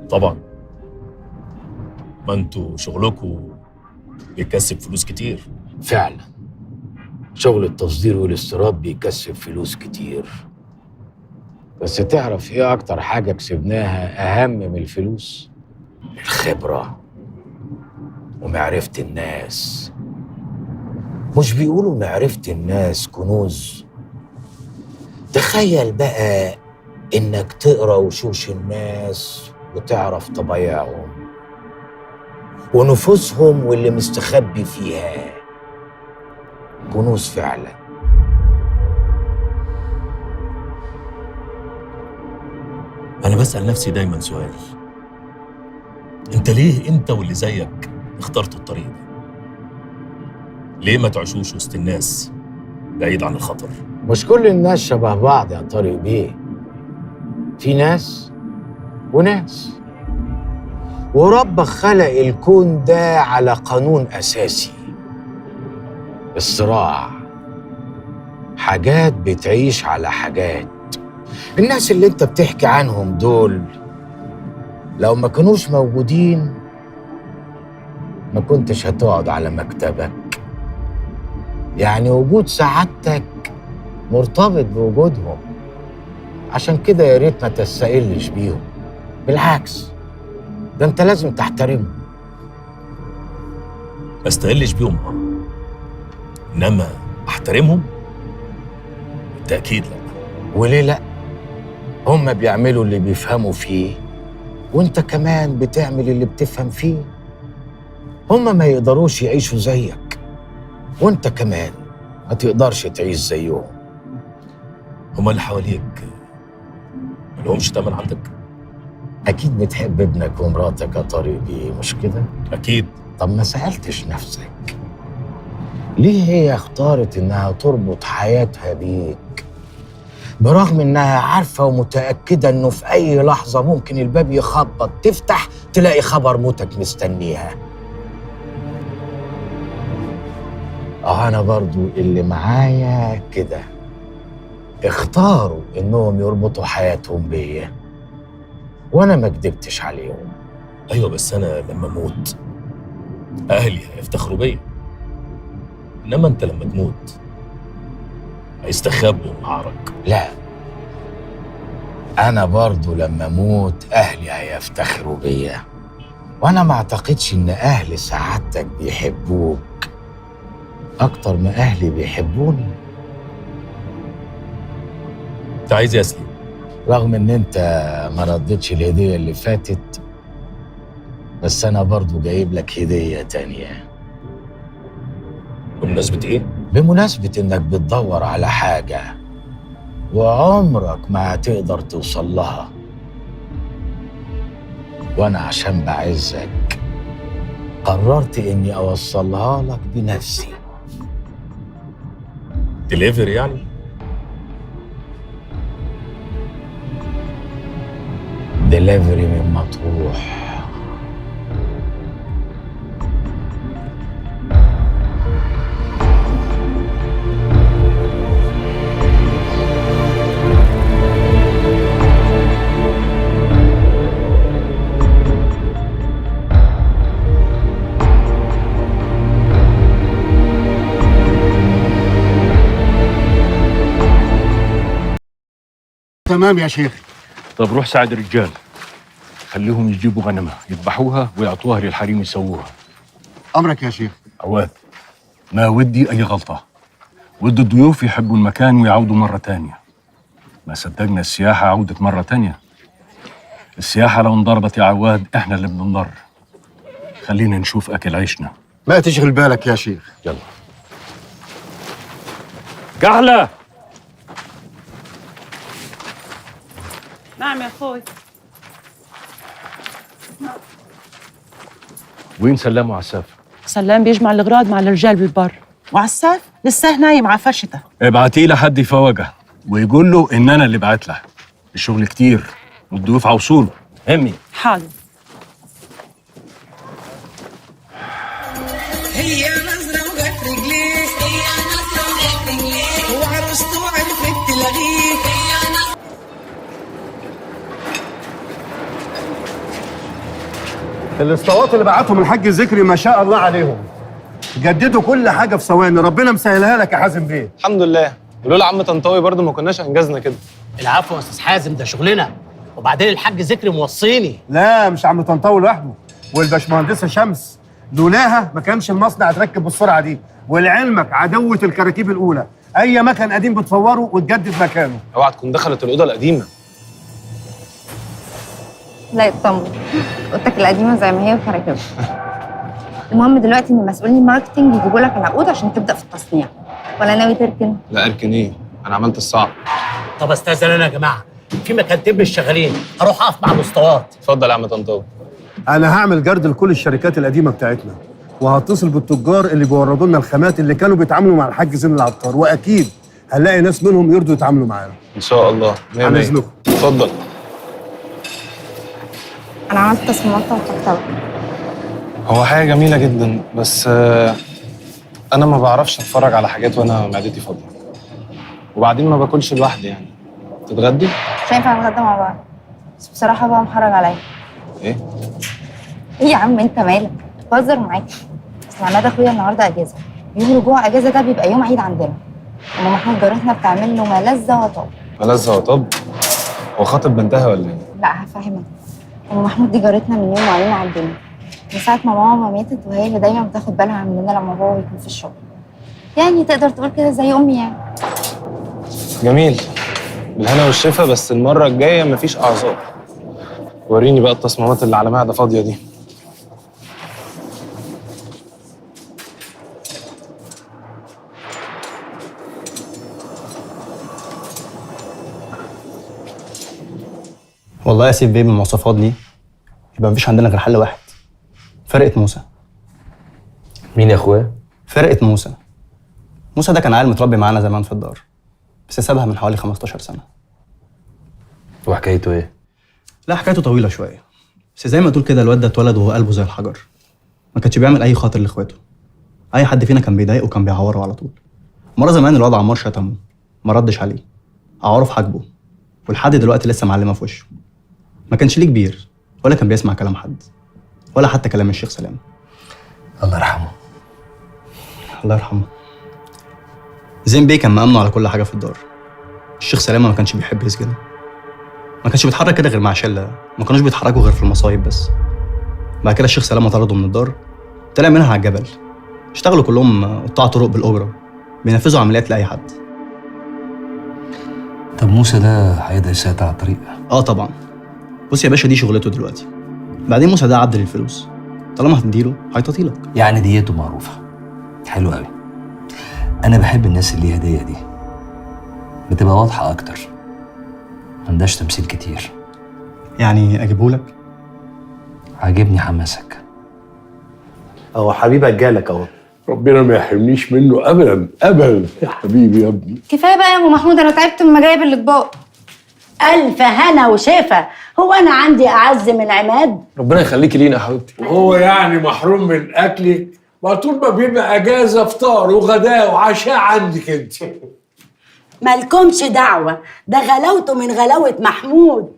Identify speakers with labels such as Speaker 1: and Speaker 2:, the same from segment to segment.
Speaker 1: طبعا، ما انتوا شغلكوا بيكسب فلوس كتير.
Speaker 2: فعلا شغل التصدير والاستيراد بيكسب فلوس كتير، بس تعرف ايه اكتر حاجة كسبناها اهم من الفلوس؟ الخبرة ومعرفة الناس. مش بيقولوا معرفة الناس كنوز؟ تخيل بقى انك تقرأ وشوش الناس وتعرف طبايعهم ونفوسهم واللي مستخبي فيها. كنوز فعلا.
Speaker 1: أنا بسأل نفسي دايما سؤال، أنت ليه أنت واللي زيك اخترتوا الطريق ده؟ ليه ما تعيشوش وسط الناس بعيد عن الخطر؟
Speaker 2: مش كل الناس شبه بعض يا طارق بيه، في ناس وناس، وربك خلق الكون ده على قانون أساسي، الصراع. حاجات بتعيش على حاجات. الناس اللي انت بتحكي عنهم دول لو ما كانوش موجودين ما كنتش هتقعد على مكتبك. يعني وجود سعادتك مرتبط بوجودهم، عشان كده يا ريت ما تستقلش بيهم، بالعكس ده انت لازم تحترمهم.
Speaker 1: ما استقلش بيهم انما احترمهم؟ بالتأكيد لا.
Speaker 2: وليه لا؟ هم بيعملوا اللي بيفهموا فيه وانت كمان بتعمل اللي بتفهم فيه. هم ما يقدروش يعيشوا زيك وانت كمان ما تقدرش تعيش زيهم.
Speaker 1: هما اللي حواليك ما لهمش تمن عندك؟
Speaker 2: اكيد بتحب ابنك ومراتك يا طارق بيه، مش كده؟
Speaker 1: اكيد.
Speaker 2: طب ما سألتش نفسك ليه هي اختارت انها تربط حياتها بيك برغم انها عارفة ومتأكدة انه في اي لحظة ممكن الباب يخبط تفتح تلاقي خبر موتك مستنيها؟ انا برضو اللي معايا كده اختاروا انهم يربطوا حياتهم بيا وانا ما كدبتش عليهم.
Speaker 1: ايوه بس انا لما اموت اهلي هيفتخروا بيا، انما انت لما تموت هيستخبوا من عارك.
Speaker 2: لا، انا برضو لما اموت اهلي هيفتخروا بيا، وانا ما اعتقدش ان اهل سعادتك بيحبوك اكتر ما اهلي بيحبوني.
Speaker 1: انت عايز يا سليم؟
Speaker 2: رغم ان انت ما ردتش الهدية اللي فاتت، بس انا برضو جايب لك هدية تانية.
Speaker 1: بمناسبة ايه؟
Speaker 2: بمناسبة انك بتدور على حاجة وعمرك ما هتقدر توصل لها، وانا عشان بعزك قررت اني اوصلها لك بنفسي.
Speaker 1: دليفري يعني؟
Speaker 2: دليفري من مطروح.
Speaker 3: تمام يا شيخ.
Speaker 4: طب روح ساعد الرجال، خليهم يجيبوا غنمة يذبحوها ويعطوها للحريم يسووها.
Speaker 3: أمرك يا شيخ.
Speaker 4: عواد، ما ودي أي غلطة، ودي الضيوف يحبوا المكان ويعودوا مرة تانية. ما صدقنا السياحة عودت مرة تانية. السياحة لو انضربت يا عواد احنا اللي بننضر. خلينا نشوف أكل عيشنا.
Speaker 3: ما تشغل بالك يا شيخ.
Speaker 4: يلا كحلة.
Speaker 5: نعم يا اخوي.
Speaker 4: وين سلام وعساف؟
Speaker 5: سلام بيجمع الاغراض مع الرجال بالبر، وعساف لسه نايم على فرشته.
Speaker 4: ابعتيه لحد يفوجه ويقول له ان انا اللي بعت له. الشغل كتير والضيوف عوصوله. همي
Speaker 5: حاضر.
Speaker 6: هي نظرة وجت رجليه، هي نظرة وجت رجليه، وعروسته عرفت تلغيه. هي نظرة.
Speaker 3: الاسطوات اللي بعتهم الحاج ذكري ما شاء الله عليهم، جددوا كل حاجة في ثواني، ربنا مسهلها لك يا حازم بيه.
Speaker 7: الحمد لله، ولولا عم طنطاوي برضه ما كناش انجزنا كده.
Speaker 8: العفو يا استاذ حازم، ده شغلنا، وبعدين الحاج ذكري موصيني.
Speaker 3: لا مش عم طنطاوي لوحده، والباشمهندسه شمس لولاها ما كانش المصنع اتركب بالسرعة دي. ولعلمك عدوه الكراكيب الاولى، اي مكان قديم بتفوره وتجدد مكانه.
Speaker 7: اوعى تكون دخلت الاوضة القديمة.
Speaker 9: لا يطمن، اوضتك القديمة زي ما هي وكراكيب. المهم دلوقتي ان مسؤولين ال marketing يجيبوا لك العقود عشان تبدا في التصنيع، ولا ناوي تركن؟
Speaker 7: لا اركن ايه؟ انا عملت الصعب.
Speaker 8: طب استاذن انا يا جماعة، في مكانتين مش شغالين، هروح اقف مع الاسطوات.
Speaker 7: اتفضل يا عم طنطاوي.
Speaker 3: انا هعمل جرد لكل الشركات القديمة بتاعتنا، وهتصل بالتجار اللي بيوردوا لنا الخامات اللي كانوا بيتعاملوا مع الحاج زين العطار، واكيد هنلاقي ناس منهم يرضوا يتعاملوا معانا.
Speaker 7: ان شاء الله.
Speaker 3: عن اذنكم.
Speaker 7: اتفضل.
Speaker 9: انا عملت تصميمات ومكتبه.
Speaker 7: هو حاجة جميلة جدا، بس انا ما بعرفش اتفرج على حاجات وانا معدتي فاضية، وبعدين ما باكلش لوحدي. يعني تتغدي؟
Speaker 9: مش هينفع نتغدى مع بعض، بس بصراحة بقى محرج عليا.
Speaker 7: ايه؟
Speaker 9: ايه يا عم انت مالك؟ بهزر معاك. اصل عماد اخويا النهارده اجازه، يوم رجوع اجازه ده بيبقى يوم عيد عندنا. ام محمود جارتنا بتعمل له ما لذ وطاب.
Speaker 7: ما لذ وطاب؟ هو خاطب بنتها ولا ايه؟
Speaker 9: لا هفهمك. ام محمود دي جارتنا من يوم وعينا على الدنيا، من ساعة ما ماما ماتت وهي اللي دايما بتاخد بالها مننا لما بابا بيكون في الشغل. يعني تقدر تقول كده زي امي يعني.
Speaker 7: جميل، بالهنا والشفا، بس المرة الجاية مفيش اعذار. وريني بقى التصميمات اللي على معده فاضية دي.
Speaker 10: والله يا سيف بيه بالمواصفات دي يبقى مفيش عندنا غير حل واحد، فرقة موسى.
Speaker 11: مين يا اخويا؟
Speaker 10: فرقة موسى. موسى ده كان عيل متربي معانا زمان في الدار، بس سابها من حوالي 15 سنة.
Speaker 11: وحكايته ايه؟
Speaker 10: لا حكايته طويلة شوية، بس زي ما تقول كده الواد ده اتولد وهو قلبه زي الحجر، ما كانش بيعمل أي خاطر لإخواته. أي حد فينا كان بيضايقه كان بيعوره على طول. مرة زمان الواد عمار شتمه، ما ردش عليه، عورة في حاجبه، ولحد دلوقتي لسه معلمة في وشه. ما كانش ليه كبير، ولا كان بيسمع كلام حد، ولا حتى كلام الشيخ سلام.
Speaker 11: الله يرحمه.
Speaker 10: الله يرحمه. زين بيه كان مأمنه على كل حاجة في الدار. الشيخ سلامة ما كانش بيحب يسجنه، ما كانش بيتحرك كده غير مع شلة، ما كانوش بيتحركوا غير في المصايب بس. بعد كده الشيخ سلامة طرده من الدار، طلع منها على الجبل. اشتغلوا كلهم قطاع طرق بالأجرة، بينفذوا عمليات لأي حد.
Speaker 11: طب موسى ده هيقدر يسيطر على الطريق؟
Speaker 10: اه طبعا. بص يا باشا، دي شغلته دلوقتي. بعدين موسى ده عبد للفلوس، طالما هتديله هيطاطيلك.
Speaker 11: يعني ديته معروفة. حلو قوي. أنا بحب الناس اللي هدية دي، بتبقى واضحة أكتر، ما عندهاش تمثيل كتير.
Speaker 10: يعني أجيبهولك؟
Speaker 11: عاجبني حماسك.
Speaker 12: أهو حبيبك جالك أهو.
Speaker 13: ربنا ما يحرمنيش منه أبدا أبدا يا حبيبي يا ابني.
Speaker 9: كفاية بقى يا أم محمود، أنا تعبت من مجايب الأطباق.
Speaker 14: ألف هنا وشفا، هو أنا عندي أعز من عماد؟
Speaker 7: ربنا يخليكي لينا يا حبيبتي.
Speaker 13: وهو يعني محروم من أكلك؟ ما طول ما بيبقى أجازة فطار وغداء وعشاء عندك أنت.
Speaker 14: مالكمش دعوة، ده غلاوته من غلاوة محمود،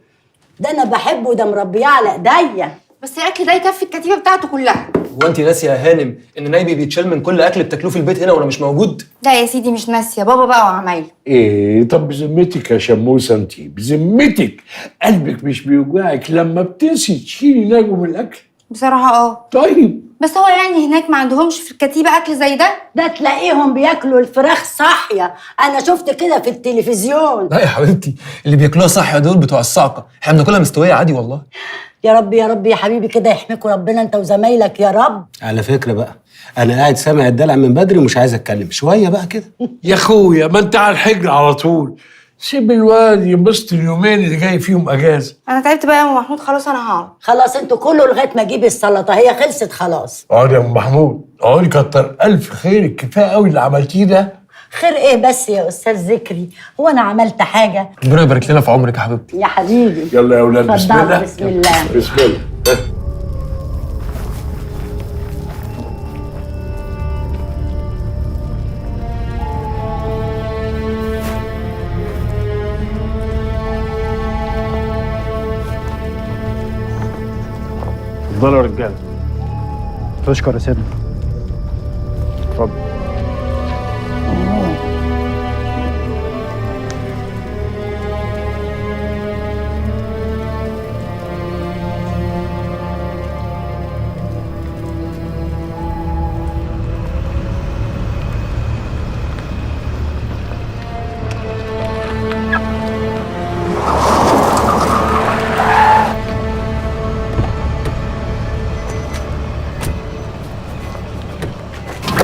Speaker 14: ده أنا بحبه، ده مربيه على إيديا.
Speaker 9: بس الأكل ده يكفي الكتيبة بتاعته كلها.
Speaker 15: هو أنت ناسية يا هانم إن نايبي بيتشال من كل أكل بتاكلوه في البيت هنا وأنا مش موجود؟
Speaker 9: لا يا سيدي مش ناسية، بابا بقى وعمايله.
Speaker 13: إيه طب بذمتك يا شموسة، أنت بذمتك قلبك مش بيوجعك لما بتنسي تشيلي نايبه من الأكل؟
Speaker 9: بصراحة اه.
Speaker 13: طيب
Speaker 9: بس هو يعني هناك ما عندهمش في الكتيبة أكل زي ده؟
Speaker 14: ده تلاقيهم بياكلوا الفراخ صاحية، أنا شفت كده في التلفزيون.
Speaker 15: لا يا حبيبتي، اللي بياكلوها صاحية دول بتوع الصعقة، احنا بناكلها مستوية عادي والله.
Speaker 14: يا رب يا رب يا حبيبي كده يحميكوا ربنا أنت وزمايلك يا رب.
Speaker 12: على فكرة بقى أنا قاعد سامع الدلع من بدري ومش عايز أتكلم، شوية بقى كده.
Speaker 13: يا أخويا ما أنت على الحجر على طول، سيب الواد ينبسط اليومين اللي جاي فيهم اجازه.
Speaker 9: انا تعبت بقى يا ام محمود، خلاص انا هقعد.
Speaker 14: خلاص انتوا كله لغاية ما اجيب السلطة، هي خلصت خلاص.
Speaker 13: اقعد يا ام محمود، اقعدي، كتر الف خيرك، كفاية قوي اللي عملتيه ده.
Speaker 14: خير ايه بس يا استاذ ذكري، هو انا عملت حاجة؟
Speaker 15: ربنا يبارك لنا في عمرك يا حبيبتي.
Speaker 14: يا حبيبي.
Speaker 13: يلا يا اولاد، بسم الله
Speaker 14: بسم الله
Speaker 13: بسم الله.
Speaker 3: اتفضلوا يا رجاله. تشكر يا سيدنا. اتفضل.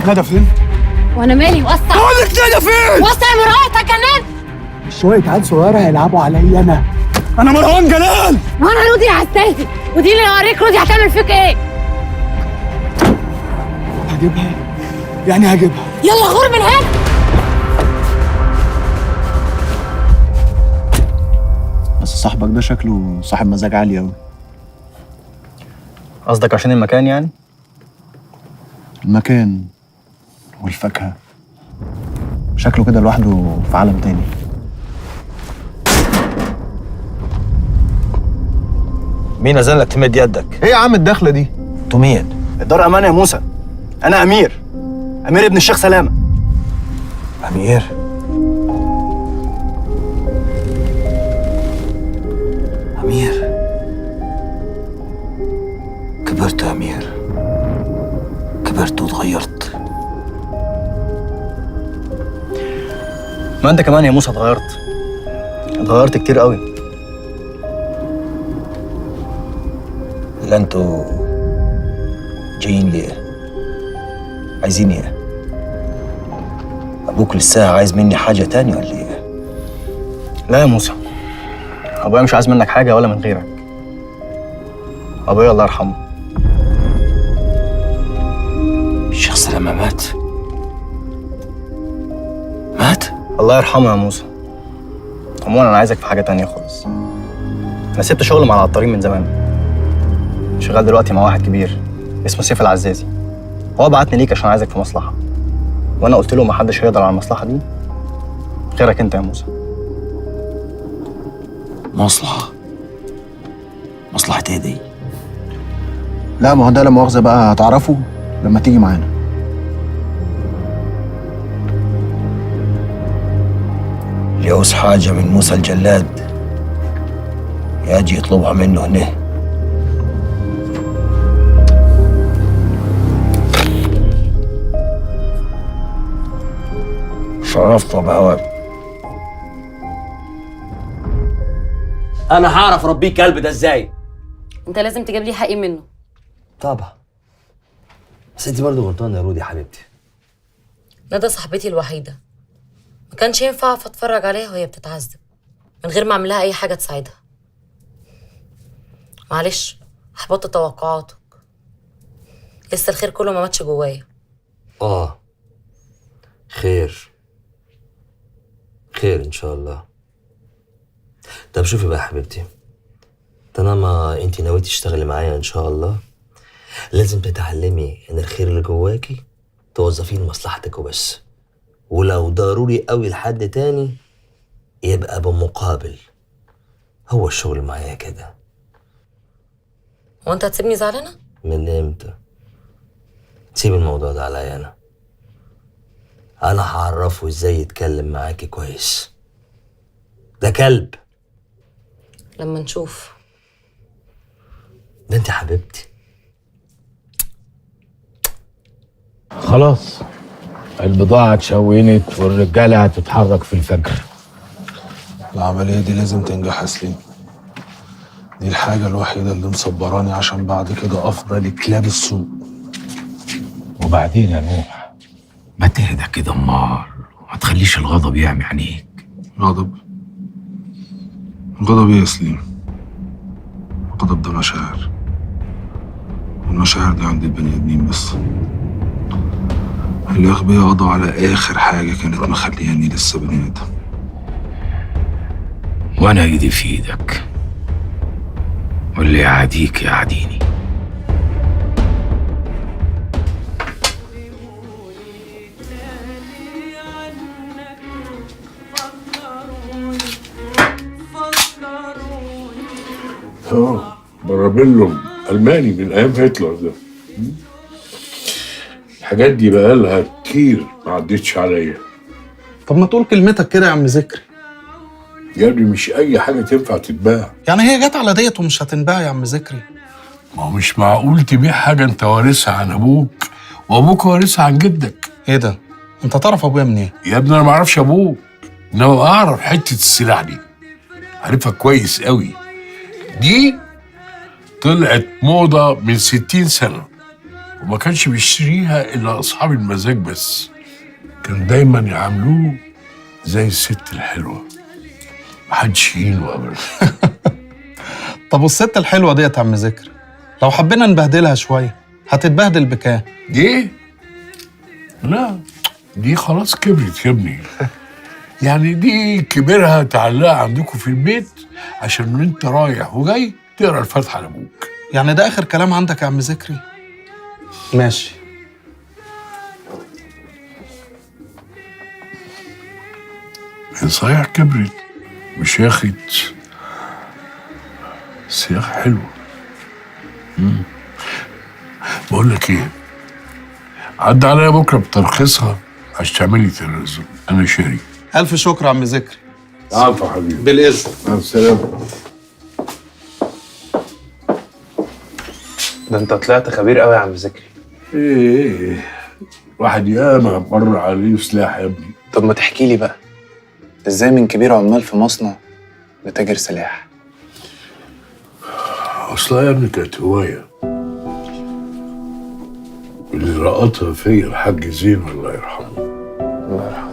Speaker 16: ندى فين؟
Speaker 17: وانا مالي؟ وسع.
Speaker 16: بقول لك ندى فين؟
Speaker 17: وسع يا مراهق يا جنان.
Speaker 16: شوية عيال صغيرة هيلعبوا عليا أنا مروان جلال.
Speaker 17: وانا رودي عساسي، ودي اللي اوريك رودي هتعمل فيك ايه؟
Speaker 16: هجيبها يعني هجيبها.
Speaker 17: يلا غور من هنا.
Speaker 10: بس صاحبك ده شكله صاحب مزاج عالي أوي. قصدك عشان المكان يعني؟ المكان والفاكهة، شكله كده لوحده في عالم تاني.
Speaker 11: مين أذن لك تمد يدك؟
Speaker 16: ايه يا عم الدخلة دي؟
Speaker 11: انتوا مين؟
Speaker 10: الدار أمان يا موسى. أنا أمير، أمير ابن الشيخ سلامة.
Speaker 11: أمير؟ أمير، كبرت يا أمير، كبرت وتغيرت.
Speaker 10: ما انت كمان يا موسى اتغيرت، اتغيرت كتير قوي.
Speaker 11: لا انتوا جايين ليه؟ عايزين ايه؟ ابوك لسه عايز مني حاجة تانية ولا ايه؟
Speaker 10: لا يا موسى، ابويا مش عايز منك حاجة ولا من غيرك. ابويا الله يرحمه.
Speaker 11: الشيخ سلامة مات؟ مات؟
Speaker 10: الله يرحمه يا موسى. عموما انا عايزك في حاجة تانية خالص. انا سبت شغل مع العطارين من زمان، شغال دلوقتي مع واحد كبير اسمه سيف العزازي. هو بعتني ليك عشان عايزك في مصلحة، وانا قلت له محدش هيقدر على المصلحة دي غيرك انت يا موسى.
Speaker 11: مصلحة؟ مصلحة ايه دي؟
Speaker 16: لا ما هو ده لا مؤاخذة بقى هتعرفه لما تيجي معانا.
Speaker 11: اللي يعوز حاجة من موسى الجلاد يجي يطلبها منه هنا. شرفت بهواك.
Speaker 8: أنا هعرف أربيه كلب ده إزاي؟
Speaker 17: أنت لازم تجيب لي حقي منه.
Speaker 11: طبعا، بس أنت برضه غلطانة يا رودي يا حبيبتي.
Speaker 17: ندى صاحبتي الوحيدة، ما كانش ينفع أقف أتفرج عليها وهي بتتعذب من غير ما أعمل لها أي حاجة تساعدها. معلش أحبطت توقعاتك، لسه الخير كله ما ماتش جوايا.
Speaker 11: خير خير إن شاء الله. طب شوفي بقى يا حبيبتي، طالما أنت ناوية تشتغلي معايا إن شاء الله لازم تتعلمي إن الخير اللي جواكي توظفيه لمصلحتك وبس، ولو ضروري قوي لحد تاني يبقى بمقابل. هو الشغل معايا كده.
Speaker 17: هو انت هتسيبني زعلانة؟
Speaker 11: من امتى؟ سيب الموضوع ده عليا انا. انا هعرفه ازاي يتكلم معاكي كويس. ده كلب.
Speaker 17: لما نشوف.
Speaker 11: ده انت حبيبتي.
Speaker 2: خلاص البضاعة اتشونت والرجالة هتتحرك في الفجر.
Speaker 18: العملية دي لازم تنجح يا سليم. دي الحاجة الوحيدة اللي مصبراني عشان بعد كده أفضل كلاب السوق.
Speaker 2: وبعدين يا نوح ما تهدى كده امال، وما تخليش الغضب يعمي عينيك.
Speaker 18: غضب؟ غضب ايه يا سليم؟ الغضب ده مشاعر، والمشاعر دي عند البني آدمين بس. الأغبياء قضوا على آخر حاجة كانت مخلياني لسه بني آدم.
Speaker 2: وأنا إيدي في إيدك، واللي يعاديك يعاديني.
Speaker 13: برابيلهم الماني من ايام هتلر ده. الحاجات دي بقالها كتير ما عدتش عليا.
Speaker 7: طب ما تقول كلمتك كده يا عم ذكري.
Speaker 13: يا ابني مش اي حاجة تنفع تتباع.
Speaker 7: يعني هي جت على ديت ومش هتنباع يا عم ذكري؟
Speaker 13: ما هو مش معقول تبيع حاجة انت وارثها عن ابوك وابوك وارثها عن جدك.
Speaker 7: ايه ده؟ انت تعرف ابويا منين؟
Speaker 13: يا ابني انا ما اعرفش ابوك، انما اعرف حتة السلاح دي، عارفها كويس قوي. دي طلعت موضة من 60 سنة وما كانش بيشتريها الا اصحاب المزاج بس. كان دايما يعاملوه زي الست الحلوة، محدش يهينه ابدا.
Speaker 7: طب والست الحلوة ديت يا عم ذكري لو حبينا نبهدلها شوية هتتبهدل بكام؟
Speaker 13: دي؟ لا دي خلاص كبرت يا ابني. يعني دي كبرها تعلقها عندكم في البيت عشان وانت رايح وجاي تقرا الفاتحة لابوك.
Speaker 7: يعني ده اخر كلام عندك يا عم ذكري؟ ماشي.
Speaker 13: صحيح كبرت وشاخت، سياخ حلوة. بقول لك ايه، عدى عليا بكره بترخيصها عشان تعملي تنازل، انا شاري.
Speaker 7: الف شكر يا عم ذكري.
Speaker 13: عفو حبيبي.
Speaker 7: بالاذن.
Speaker 13: مع السلامة.
Speaker 7: ده انت طلعت خبير قوي يا عم ذكري.
Speaker 13: ايه واحد ياما مر عليه سلاح يا ابني.
Speaker 7: طب ما تحكي لي بقى ازاي من كبير عمال في مصنع لتاجر سلاح؟
Speaker 13: اصلها يا ابني كانت هواية واللي رقطها فيا الحاج زين الله يرحمه.
Speaker 7: الله يرحمه.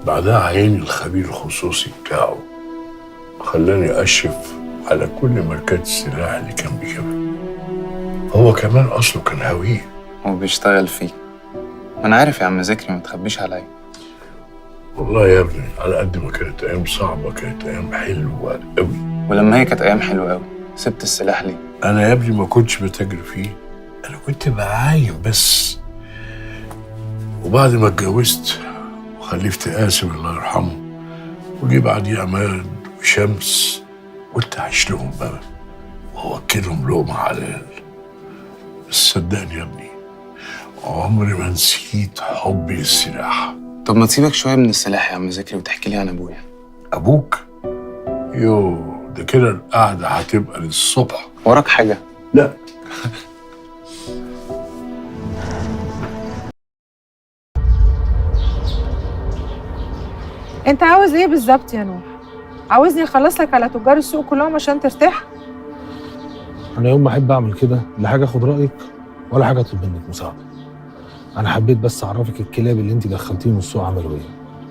Speaker 13: بعدها عيني الخبير الخصوصي بتاعه خلاني اشرف على كل ماركات السلاح اللي كان بيجيبها. هو كمان اصله كان هاوية
Speaker 7: وبيشتغل فيه. ما انا عارف يا عم ذكري، ما تخبيش عليا.
Speaker 13: والله يا ابني على قد ما كانت ايام صعبة كانت ايام حلوة قوي.
Speaker 7: ولما هي كانت ايام حلوة قوي سبت السلاح ليه؟
Speaker 13: انا يا ابني ما كنتش بتاجر فيه، انا كنت بعاين بس. وبعد ما اتجوزت وخلفت قاسم الله يرحمه وجي بعديه عماد وشمس، قلت اعيش لهم بقى واوكلهم لقمة حلال. بس صدقني يا ابني عمري ما نسيت حبي للسلاح.
Speaker 7: طب ما تسيبك شوية من السلاح يا عم ذكري وتحكي لي عن ابويا.
Speaker 13: ابوك؟ يو ده كده القعدة هتبقى للصبح.
Speaker 7: وراك حاجة؟
Speaker 13: لا.
Speaker 6: انت عاوز ايه بالظبط يا نوح؟ عاوزني اخلص لك على تجار السوق كلهم عشان ترتاح؟
Speaker 18: انا يوم ما احب اعمل كده لا حاجة اخد رايك ولا حاجة اطلب منك مساعدة. انا حبيت بس اعرفك الكلاب اللي انت دخلتيهم السوق عملوا ايه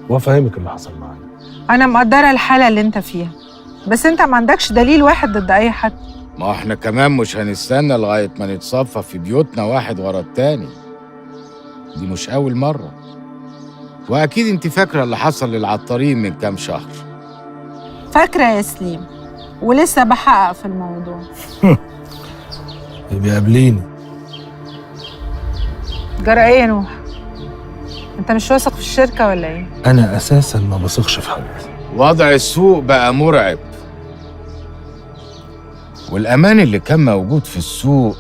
Speaker 18: وافهمك اللي حصل معايا.
Speaker 6: انا مقدره الحالة اللي انت فيها، بس انت ما عندكش دليل واحد ضد اي حد.
Speaker 2: ما احنا كمان مش هنستنى لغاية ما نتصفى في بيوتنا واحد ورا التاني. دي مش اول مرة، واكيد انت فاكره اللي حصل للعطارين من كام شهر.
Speaker 6: فاكره يا سليم، ولسه بحقق في الموضوع.
Speaker 18: بيقابليني.
Speaker 6: جرى ايه يا نوح؟ انت مش واثق في الشركة ولا ايه؟
Speaker 18: انا اساسا ما بثقش في حد.
Speaker 2: وضع السوق بقى مرعب، والامان اللي كان موجود في السوق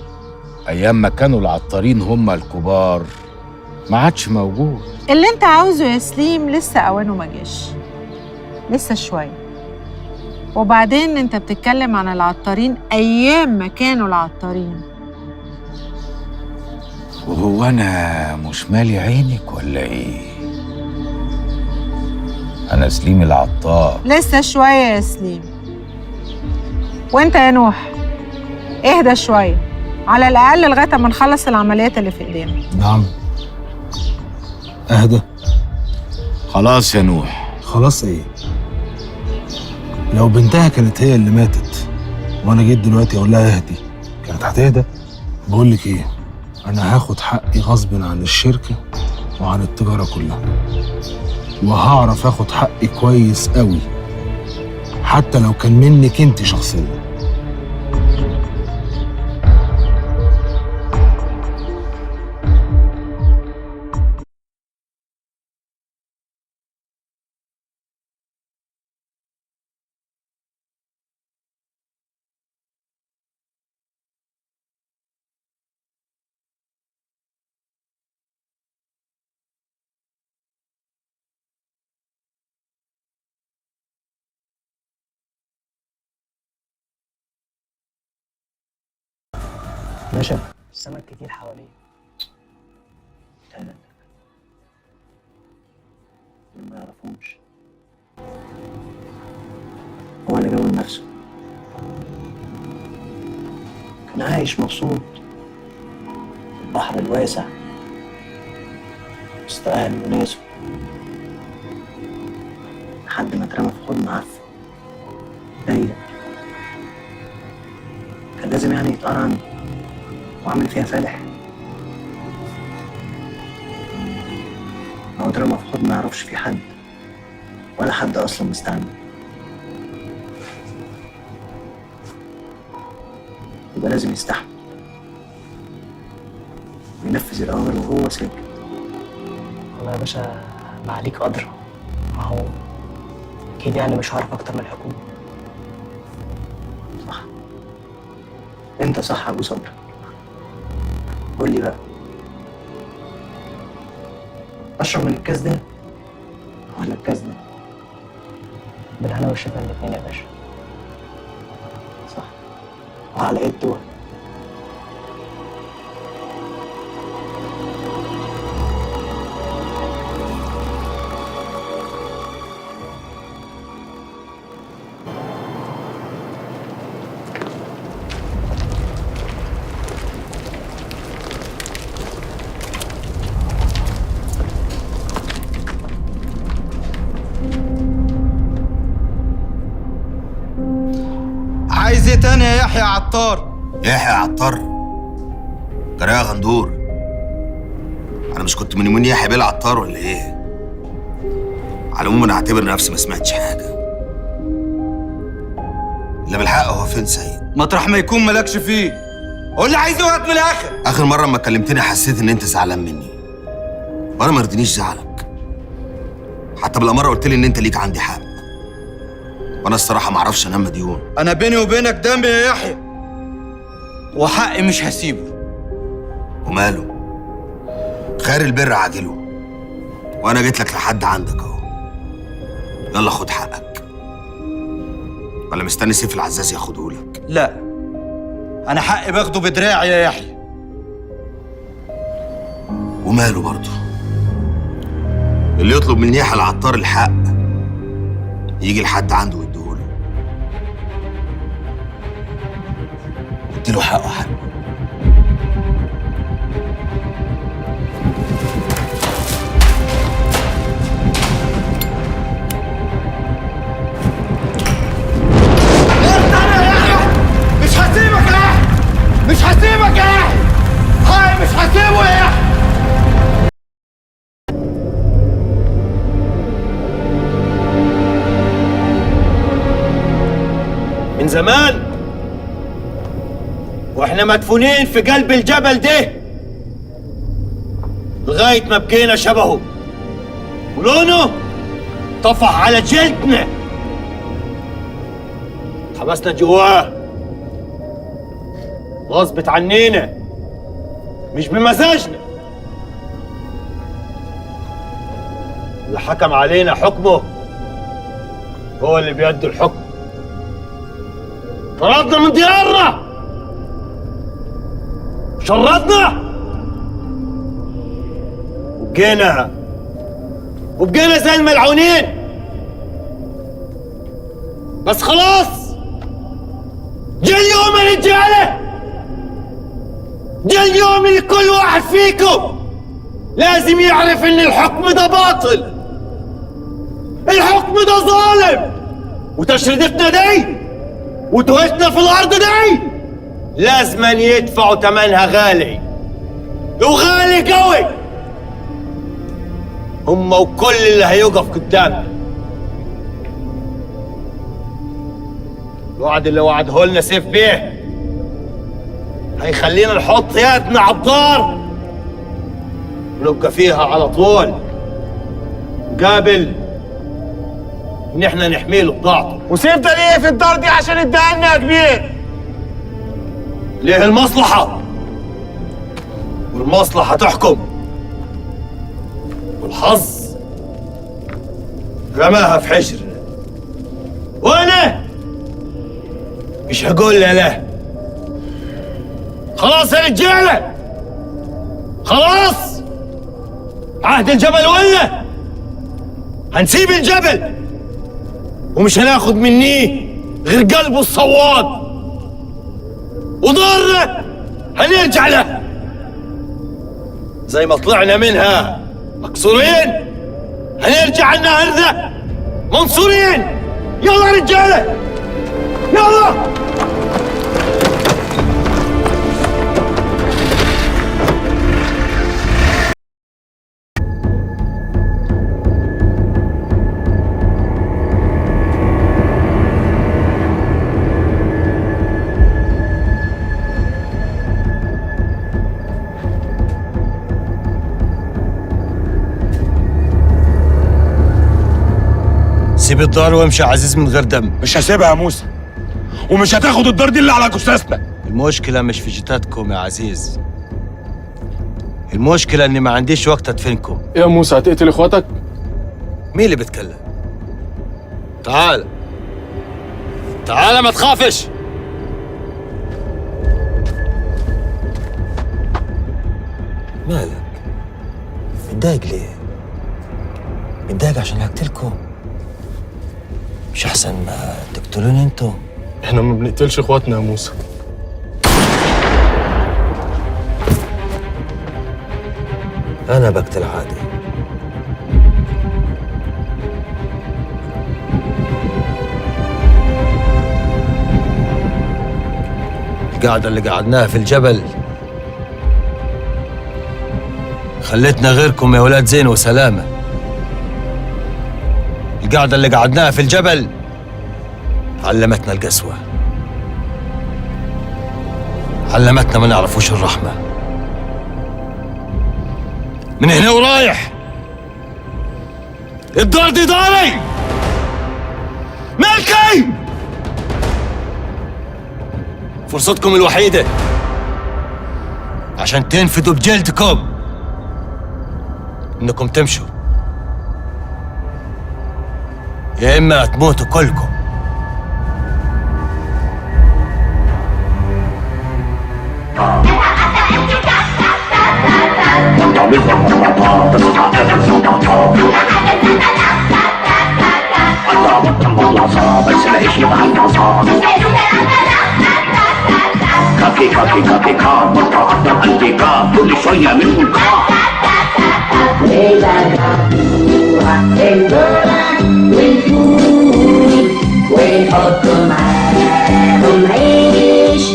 Speaker 2: ايام ما كانوا العطارين هم الكبار ما عادش موجود.
Speaker 6: اللي انت عاوزه يا سليم لسه اوانه ما جاش، لسه شوية. وبعدين انت بتتكلم عن العطارين ايام ما كانوا العطارين.
Speaker 2: وهو انا مش مالي عينك ولا ايه؟ انا سليم العطار.
Speaker 6: لسه شوية يا سليم. وانت يا نوح اهدى شوية، على الاقل لغاية ما نخلص العمليات اللي في ايدينا.
Speaker 18: نعم اهدى.
Speaker 2: خلاص يا نوح.
Speaker 18: خلاص ايه؟ لو بنتها كانت هي اللي ماتت وانا جيت دلوقتي اقول لها اهدي كانت هتهدى؟ بقول لك ايه، انا هاخد حقي غصب عن الشركة وعن التجارة كلها، وهعرف اخد حقي كويس قوي حتى لو كان منك انت شخصيا.
Speaker 19: باشا السمك كتير حواليه. لا لا لا، ما يعرفهمش. هو اللي جابه لنفسه. كان عايش مبسوط في البحر الواسع وسط أهله وناسه، لحد ما اترمى في حضن عفن ضيق. كان لازم يعني يتقرعن وعامل فيها فالح. هو اترمى في حضن ما يعرفش فيه حد، ولا حد أصلا مستعمل. يبقى لازم يستحمل وينفذ الأوامر وهو ساكت.
Speaker 20: والله يا باشا ما عليك قدر، ما هو أكيد يعني مش هعرف أكتر من الحكومة.
Speaker 19: صح، أنت صح يا أبو صبري. قول لي بقى، أشرب من الكاس ده ولا الكاس ده؟
Speaker 20: بالهنا والشفا الاتنين يا باشا.
Speaker 19: صح، وعلى إيه الدول؟
Speaker 21: عايز ايه تاني يا يحيى عطار؟
Speaker 22: يحيى عطار؟ جرى يا غندور، انا مش كنت من يومين يحيى بيه العطار ولا ايه؟ على العموم انا اعتبر نفسي ما سمعتش حاجة. اللي بالحق هو فين سيد؟
Speaker 21: مطرح ما يكون مالكش فيه. قول لي عايز ايه من الاخر.
Speaker 22: اخر مرة اما كلمتني حسيت ان انت زعلان مني، وانا ما رضينيش زعلك. حتى بالاماره قلت لي ان انت ليك عندي حق، وانا الصراحة ما اعرفش انام مديون.
Speaker 21: انا بيني وبينك دم يا يحيى، وحقي مش هسيبه.
Speaker 22: وماله؟ خير البر عاجله، وانا جيت لك لحد عندك اهو. يلا خد حقك، ولا مستني سيف العزاز ياخده لك؟
Speaker 21: لا، انا حقي باخده بدراعي يا يحيى.
Speaker 22: وماله برضه؟ اللي يطلب من يحيى العطار الحق يجي لحد عنده ويديهوله. اديله حقه حقه.
Speaker 21: ارجع يا يحيى، مش هسيبك يا يحيى، مش هسيبك يا يحيى، حقي مش هسيبه يا يحيى.
Speaker 8: من زمان واحنا مدفونين في قلب الجبل ده لغاية ما بقينا شبهه، ولونه طفح على جلدنا، حبسنا جواه غصب عنينا مش بمزاجنا. اللي حكم علينا حكمه هو اللي بيدي الحكم. طردنا من ديارنا، شردنا، وبقينا زي الملعونين. بس خلاص، جه اليوم يا رجاله، جه اليوم اللي كل واحد فيكم لازم يعرف ان الحكم ده باطل، الحكم ده ظالم، وتشردتنا دي وتوهتنا في الارض دي لازما يدفعوا ثمنها غالي، وغالي قوي، هم وكل اللي هيقف قدامنا. الوعد اللي وعده لنا سيف بيه هيخلينا نحط يدنا على الدار ونبقى فيها على طول، قابل ان احنا نحميله بضاعته.
Speaker 21: وسيف ده ليه في الدار دي؟ عشان اداها لنا يا كبير.
Speaker 8: ليه المصلحة، والمصلحة تحكم، والحظ رماها في حجرنا، وانا مش هقول لا لا. خلاص يا رجاله، خلاص، عهد الجبل ولا هنسيب الجبل ومش هناخد منيه غير قلبه الصواد، ودارنا هنرجع له زي ما طلعنا منها مكسورين، هنرجع النهر ده منصورين. يلا يا رجاله يلا.
Speaker 1: سيب الدار وامشي يا عزيز من غير دم.
Speaker 4: مش هسيبها يا موسى، ومش هتاخد الدار دي اللي على جثثنا.
Speaker 1: المشكلة مش في جتاتكم يا عزيز، المشكلة اني ما عنديش وقت ادفنكم.
Speaker 7: يا موسى هتقتل اخواتك؟
Speaker 1: مين اللي بيتكلم؟ تعال تعال ما تخافش. مالك؟ متضايق ليه؟ متضايق عشان هقتلكم؟ مش احسن ما تقتلوني انتم؟
Speaker 7: احنا ما بنقتلش اخواتنا يا موسى.
Speaker 1: انا بقتل عادي. القعدة اللي قعدناها في الجبل خلتنا غيركم يا ولاد زين وسلامة. القعدة اللي قعدناها في الجبل علمتنا القسوة، علمتنا ما نعرفوش الرحمة. من هنا ورايح الدار دي داري، ملكي. فرصتكم الوحيدة عشان تنفدوا بجلدكم انكم تمشوا، يا اما هتموتوا كلكم.
Speaker 23: كاكي كاكي كاكي كا بطة انت كا كل شوية منهم كا.
Speaker 14: ونحط معاهم عيش.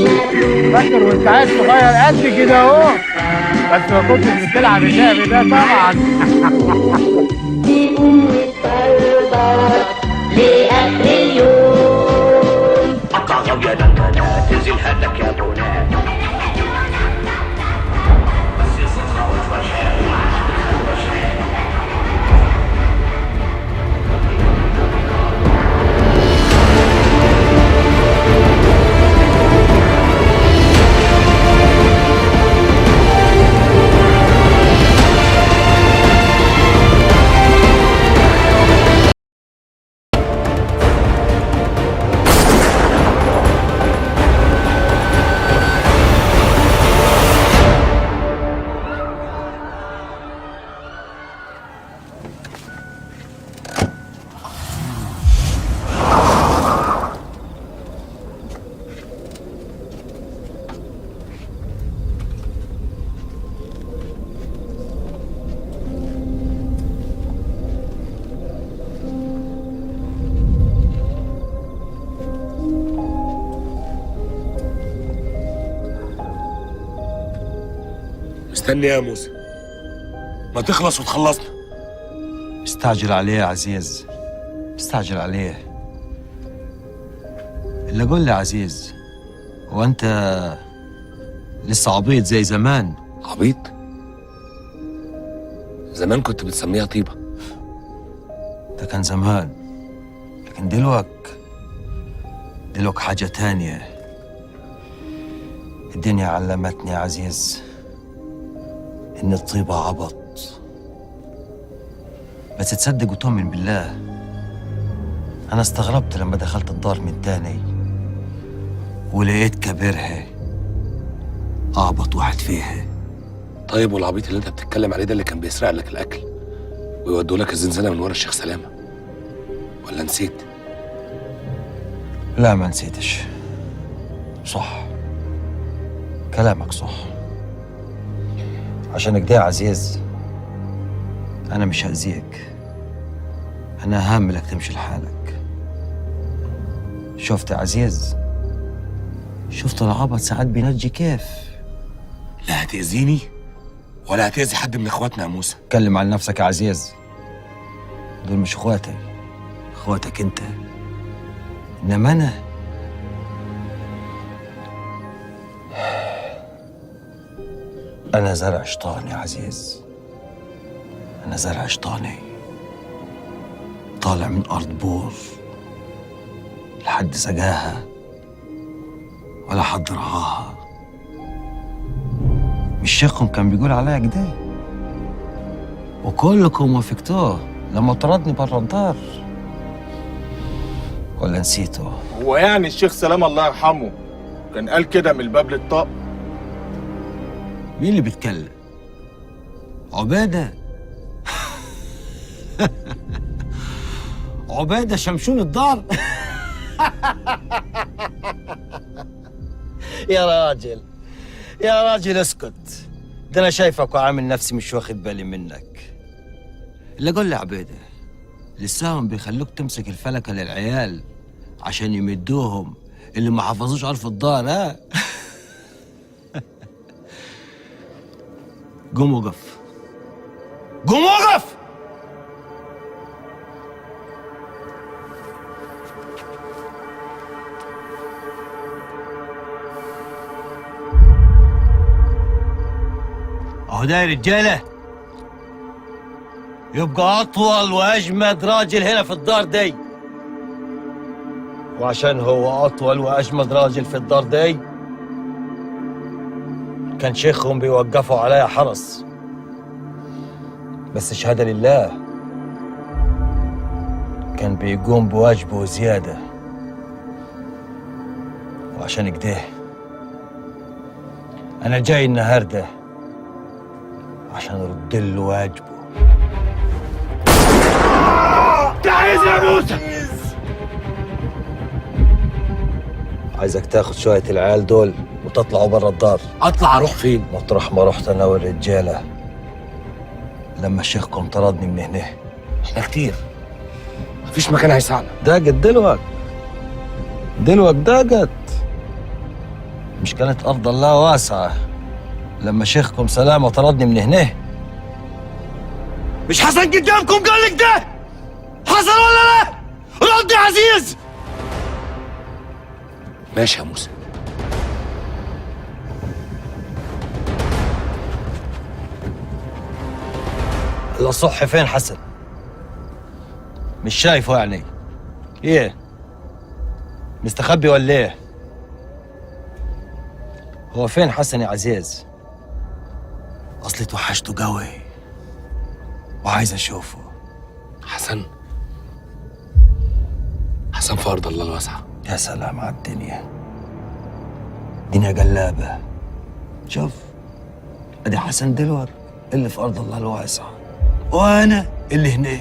Speaker 2: فاكر وانت عيل صغير قد كده اهو، بس ما كنتش بتلعب اللعب ده طبعا.
Speaker 14: تقوم وتطربط لآخر اليوم.
Speaker 23: قطع غاوية لندنة تنزل هاتك يا بنات.
Speaker 4: مستني يا موسى، ما تخلص وتخلصنا.
Speaker 1: استعجل عليه يا عزيز، استعجل عليه. اللي قول لي يا عزيز، هو انت لسه عبيط زي زمان؟
Speaker 4: عبيط؟ زمان كنت بتسميها طيبة.
Speaker 1: ده كان زمان، لكن دلوك حاجة تانية. الدنيا علمتني يا عزيز إن الطيبة عبط، بس تصدق وتؤمن بالله أنا استغربت لما دخلت الدار من تاني ولقيت كبيرها اعبط واحد فيها.
Speaker 4: طيب والعبيط اللي انت بتتكلم عليه ده اللي كان بيسرق لك الاكل ويودوا لك الزنزانة من ورا الشيخ سلامه، ولا نسيت؟
Speaker 1: لا ما نسيتش. صح كلامك صح. عشان كده يا عزيز انا مش هأذيك، انا هاملك تمشي لحالك. شفت يا عزيز؟ شفت العبط ساعات بينجي كيف؟
Speaker 4: لا هتأذيني ولا هتأذي حد من اخواتنا يا موسى.
Speaker 1: اتكلم عن نفسك يا عزيز، دول مش اخواتي، اخواتك انت. انما انا زرع شيطان يا عزيز، انا زرع شيطاني طالع من ارض بور، لحد سجاها ولا حد رعاها. مش شيخكم كان بيقول عليا كده؟ وكلكم وافقتوه لما طردني بره الدار، ولا نسيته؟
Speaker 5: هو يعني الشيخ سلام الله يرحمه كان قال كده من الباب للطاق؟
Speaker 1: مين اللي بيتكلم؟ عبادة؟ عبادة شمشون الدار؟ يا راجل يا راجل اسكت، ده انا شايفك وعامل نفسي مش واخد بالي منك. اللي قول لي عبيده، لساهم بيخلوك تمسك الفلكه للعيال عشان يمدوهم اللي ما حفظوش عرف الدار؟ ها؟ قوم وقف، قوم وقف. اهو ده يا رجاله يبقى اطول واجمد راجل هنا في الدار دي، وعشان هو اطول واجمد راجل في الدار دي كان شيخهم بيوقفوا عليا حرس. بس شهادة لله كان بيقوم بواجبه زيادة، وعشان كده أنا جاي النهاردة عشان أرد له واجبه.
Speaker 21: تعيز يا موسى،
Speaker 1: عايزك تاخد شوية العيال دول وتطلعوا برا الدار.
Speaker 4: اطلع اروح فين؟
Speaker 1: مطرح ما رحت انا والرجاله لما شيخكم طردني من هنا.
Speaker 4: احنا كتير، مفيش مكان هيسعنا.
Speaker 1: داقت دلوقت، دلوقت داقت. مش كانت ارض الله واسعة لما شيخكم سلامه طردني من هنا؟
Speaker 21: مش حسن قدامكم قال لك ده؟ حصل ولا لا؟ رد يا عزيز.
Speaker 4: ماشي يا موسى.
Speaker 1: الأصح فين حسن؟ مش شايفه يعني؟ ايه؟ مستخبي ولا ايه؟ هو فين حسن يا عزيز؟ اصلي توحشته قوي وعايز اشوفه.
Speaker 4: حسن؟ حسن في ارض الله الواسعة.
Speaker 1: يا سلام على الدنيا، دنيا قلابة. شوف ادي حسن دلوقتي اللي في ارض الله الواسعة وانا اللي هنا.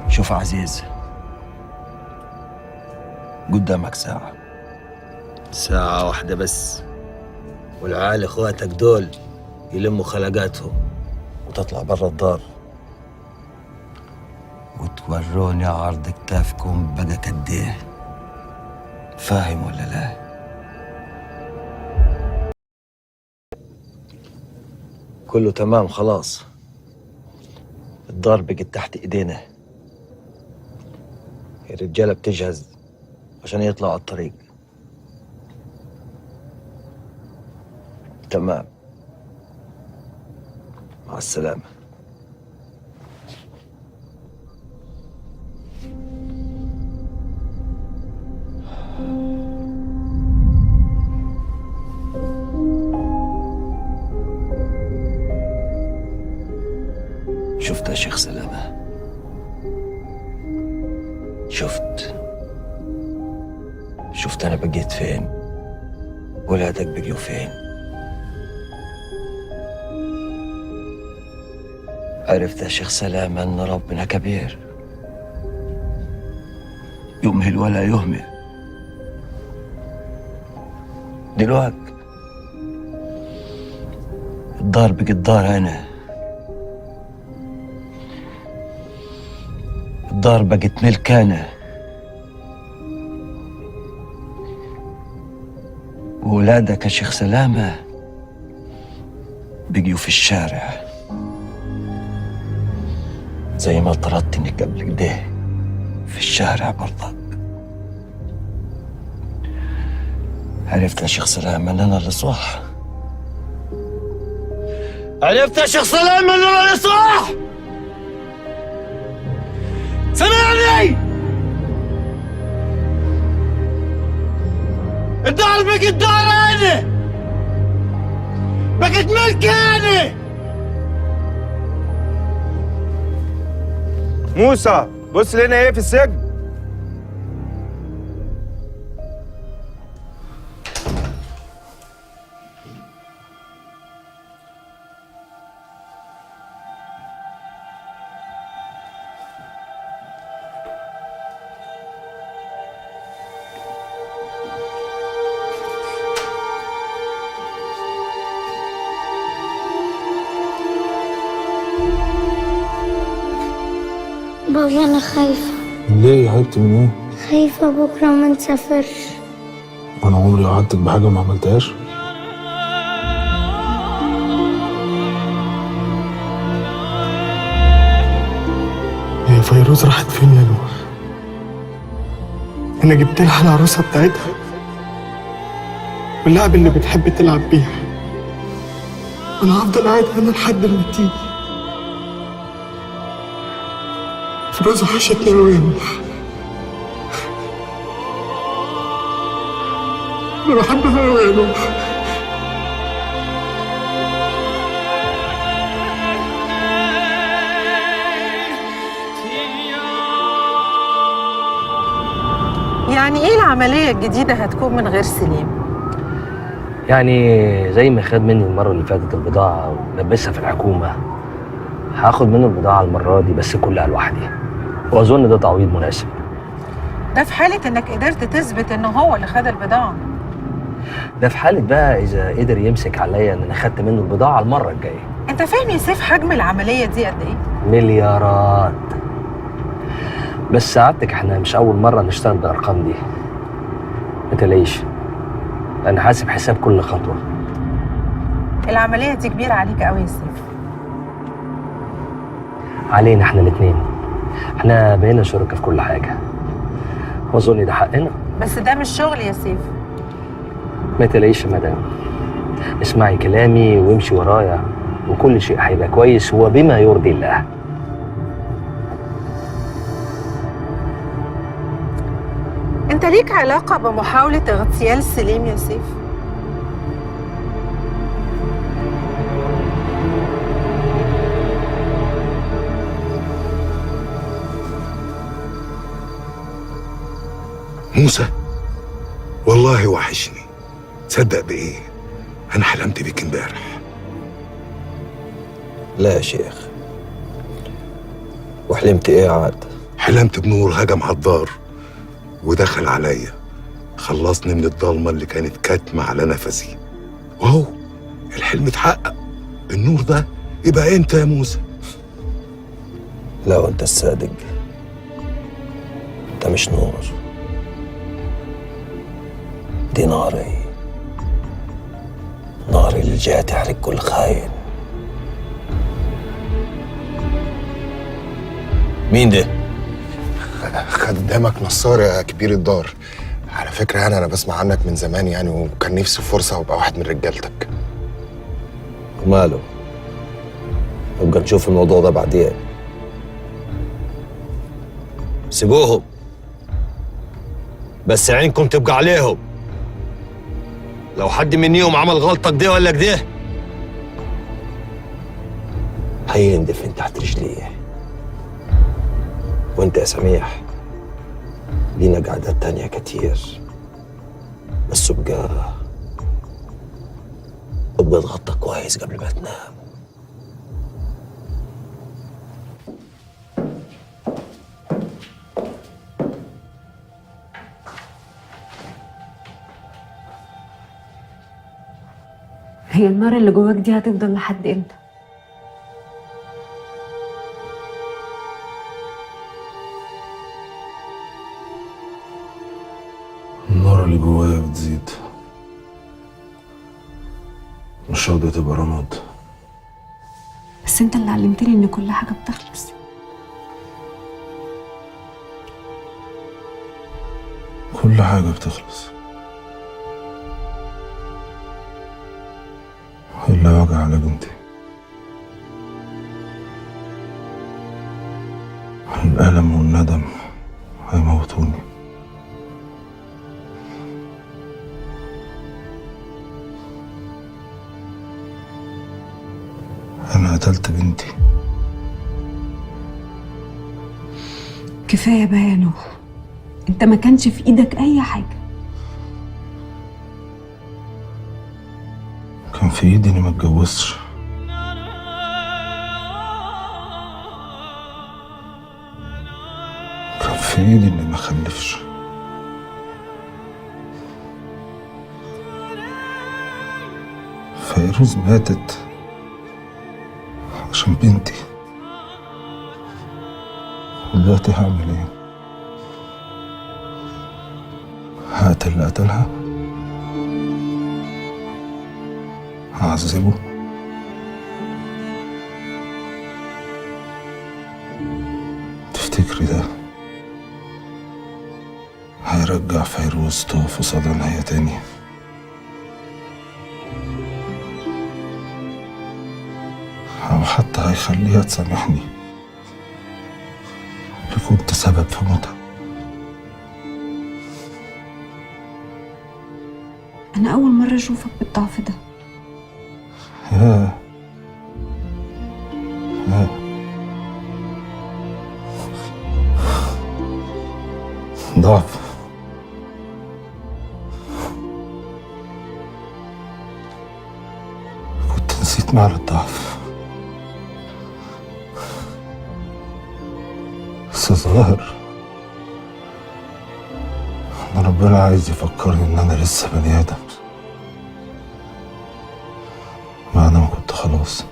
Speaker 1: شوف عزيز، قدامك ساعة، ساعة واحدة بس، والعيال اخواتك دول يلموا خلقاتهم وتطلع برا الدار وتوروني عرض كتافكم بقى قد ايه. فاهم ولا لا؟ كله تمام خلاص، الدار بقت تحت ايدينا، الرجالة بتجهز عشان يطلعوا على الطريق. تمام، مع السلامة. شفت يا شيخ سلامة؟ شفت شفت انا بقيت فين، ولادك بقيوا فين. عرفت يا شيخ سلامة ان ربنا كبير، يمهل ولا يهمل. دلوقتي الدار بقت دار انا، الدار بقت ملك انا، وولادك يا شيخ سلامة بقيوا في الشارع زي ما طردتني قبل كده في الشارع برضك. عرفت يا شيخ سلامة ان انا اللي صح. عرفت يا شيخ سلامة ان انا اللي صح. سمعني، الدار بقت دار انا، بقت ملكي انا.
Speaker 5: موسى بص لنا ايه في السجن.
Speaker 9: بابا أنا خايفة.
Speaker 18: ليه يا حبيبتي؟ من ايه؟
Speaker 9: خايفة بكرة ما نسافرش.
Speaker 18: وانا عمري وعدتك بحاجة ما عملتهاش؟
Speaker 12: يا فيروز راحت فين يا نوح؟ أنا جبت لها العروسة بتاعتها واللعب اللي بتحب تلعب بيها. أنا هفضل قاعد هنا لحد ما تيجي. فيروز وحشتني أوي يا نوح، أنا بحبها أوي يا نوح.
Speaker 6: يعني ايه العملية الجديدة هتكون من غير سليم؟
Speaker 11: يعني زي ما خد مني المرة اللي فاتت البضاعة ولبسها في الحكومة، هاخد منه البضاعة المرة دي بس كلها لوحدي، وأظن ده تعويض مناسب.
Speaker 6: ده في حالة انك قدرت تثبت انه هو اللي خد البضاعة.
Speaker 11: ده في حالة بقى إذا قدر يمسك عليا إن أنا خدت منه البضاعة المرة الجاية.
Speaker 6: أنت فاهم يا سيف حجم العملية دي قد إيه؟
Speaker 11: مليارات. بس سعادتك إحنا مش أول مرة نشتغل بالأرقام دي. ما تقلقيش، أنا حاسب حساب كل خطوة.
Speaker 6: العملية دي كبيرة عليك قوي يا سيف.
Speaker 11: علينا إحنا الاتنين. إحنا بقينا شركاء في كل حاجة. وأظن ده حقنا.
Speaker 6: بس ده مش شغل يا سيف.
Speaker 11: ما تقلقيش يا مدام، اسمعي كلامي وامشي ورايا وكل شيء هيبقى كويس وبما يرضي الله.
Speaker 6: انت ليك علاقة بمحاولة اغتيال سليم يا سيف؟
Speaker 15: موسى والله وحشني. تصدق بإيه؟ أنا حلمت بيك امبارح.
Speaker 1: لا يا شيخ، وحلمت إيه عاد؟
Speaker 15: حلمت بنور هجم على الدار ودخل عليا، خلصني من الضلمة اللي كانت كاتمة على نفسي، وهو الحلم اتحقق. النور ده يبقى أنت يا موسى.
Speaker 1: لا وأنت الصادق، أنت مش نور، دي ناري، ناري اللي جاية تحرق كل خاين. مين ده؟
Speaker 24: خدامك نصار يا كبير الدار. على فكرة يعني أنا بسمع عنك من زمان يعني، وكان نفسي فرصة وأبقى واحد من رجالتك.
Speaker 1: وماله؟ نبقى نشوف الموضوع ده بعدين. سيبوهم، بس عينكم تبقى عليهم. لو حد منيهم عمل غلطة كده ولا كده هيندفن تحت رجليه. وانت يا سميح لينا قعدات تانية كتير.
Speaker 11: بس ابقى اتغطى كويس قبل ما تنام.
Speaker 3: هي النار اللي جواك دي هتفضل لحد امتى؟
Speaker 18: النار اللي جوايا بتزيد، مش راضية تبقى رماد.
Speaker 3: بس انت اللي علمتني ان كل حاجة بتخلص.
Speaker 18: كل حاجة بتخلص إلا وجع على بنتي. الألم والندم هيموتوني. أنا قتلت بنتي.
Speaker 3: كفاية بقى يا نوح، انت ما كانش في ايدك اي حاجة.
Speaker 18: كان في ايدي اني ما اتجوزش. كان في ايدي اني ما اخلفش. فيروز ماتت عشان بنتي. دلوقتي هعمل ايه؟ هقتل اللي قتلها؟ هعذبه؟ تفتكري ده هيرجع فيروز تقف قصاد عينيا تاني؟ أو حتى هيخليها تسامحني اللي كنت سبب في موتها؟
Speaker 3: انا اول مرة اشوفك بالضعف ده.
Speaker 18: يا يا ضعف. كنت نسيت معنى الضعف، بس ظاهر ان ربنا عايز يفكرني ان انا لسه بني ادم، بعد ما كنت خلاص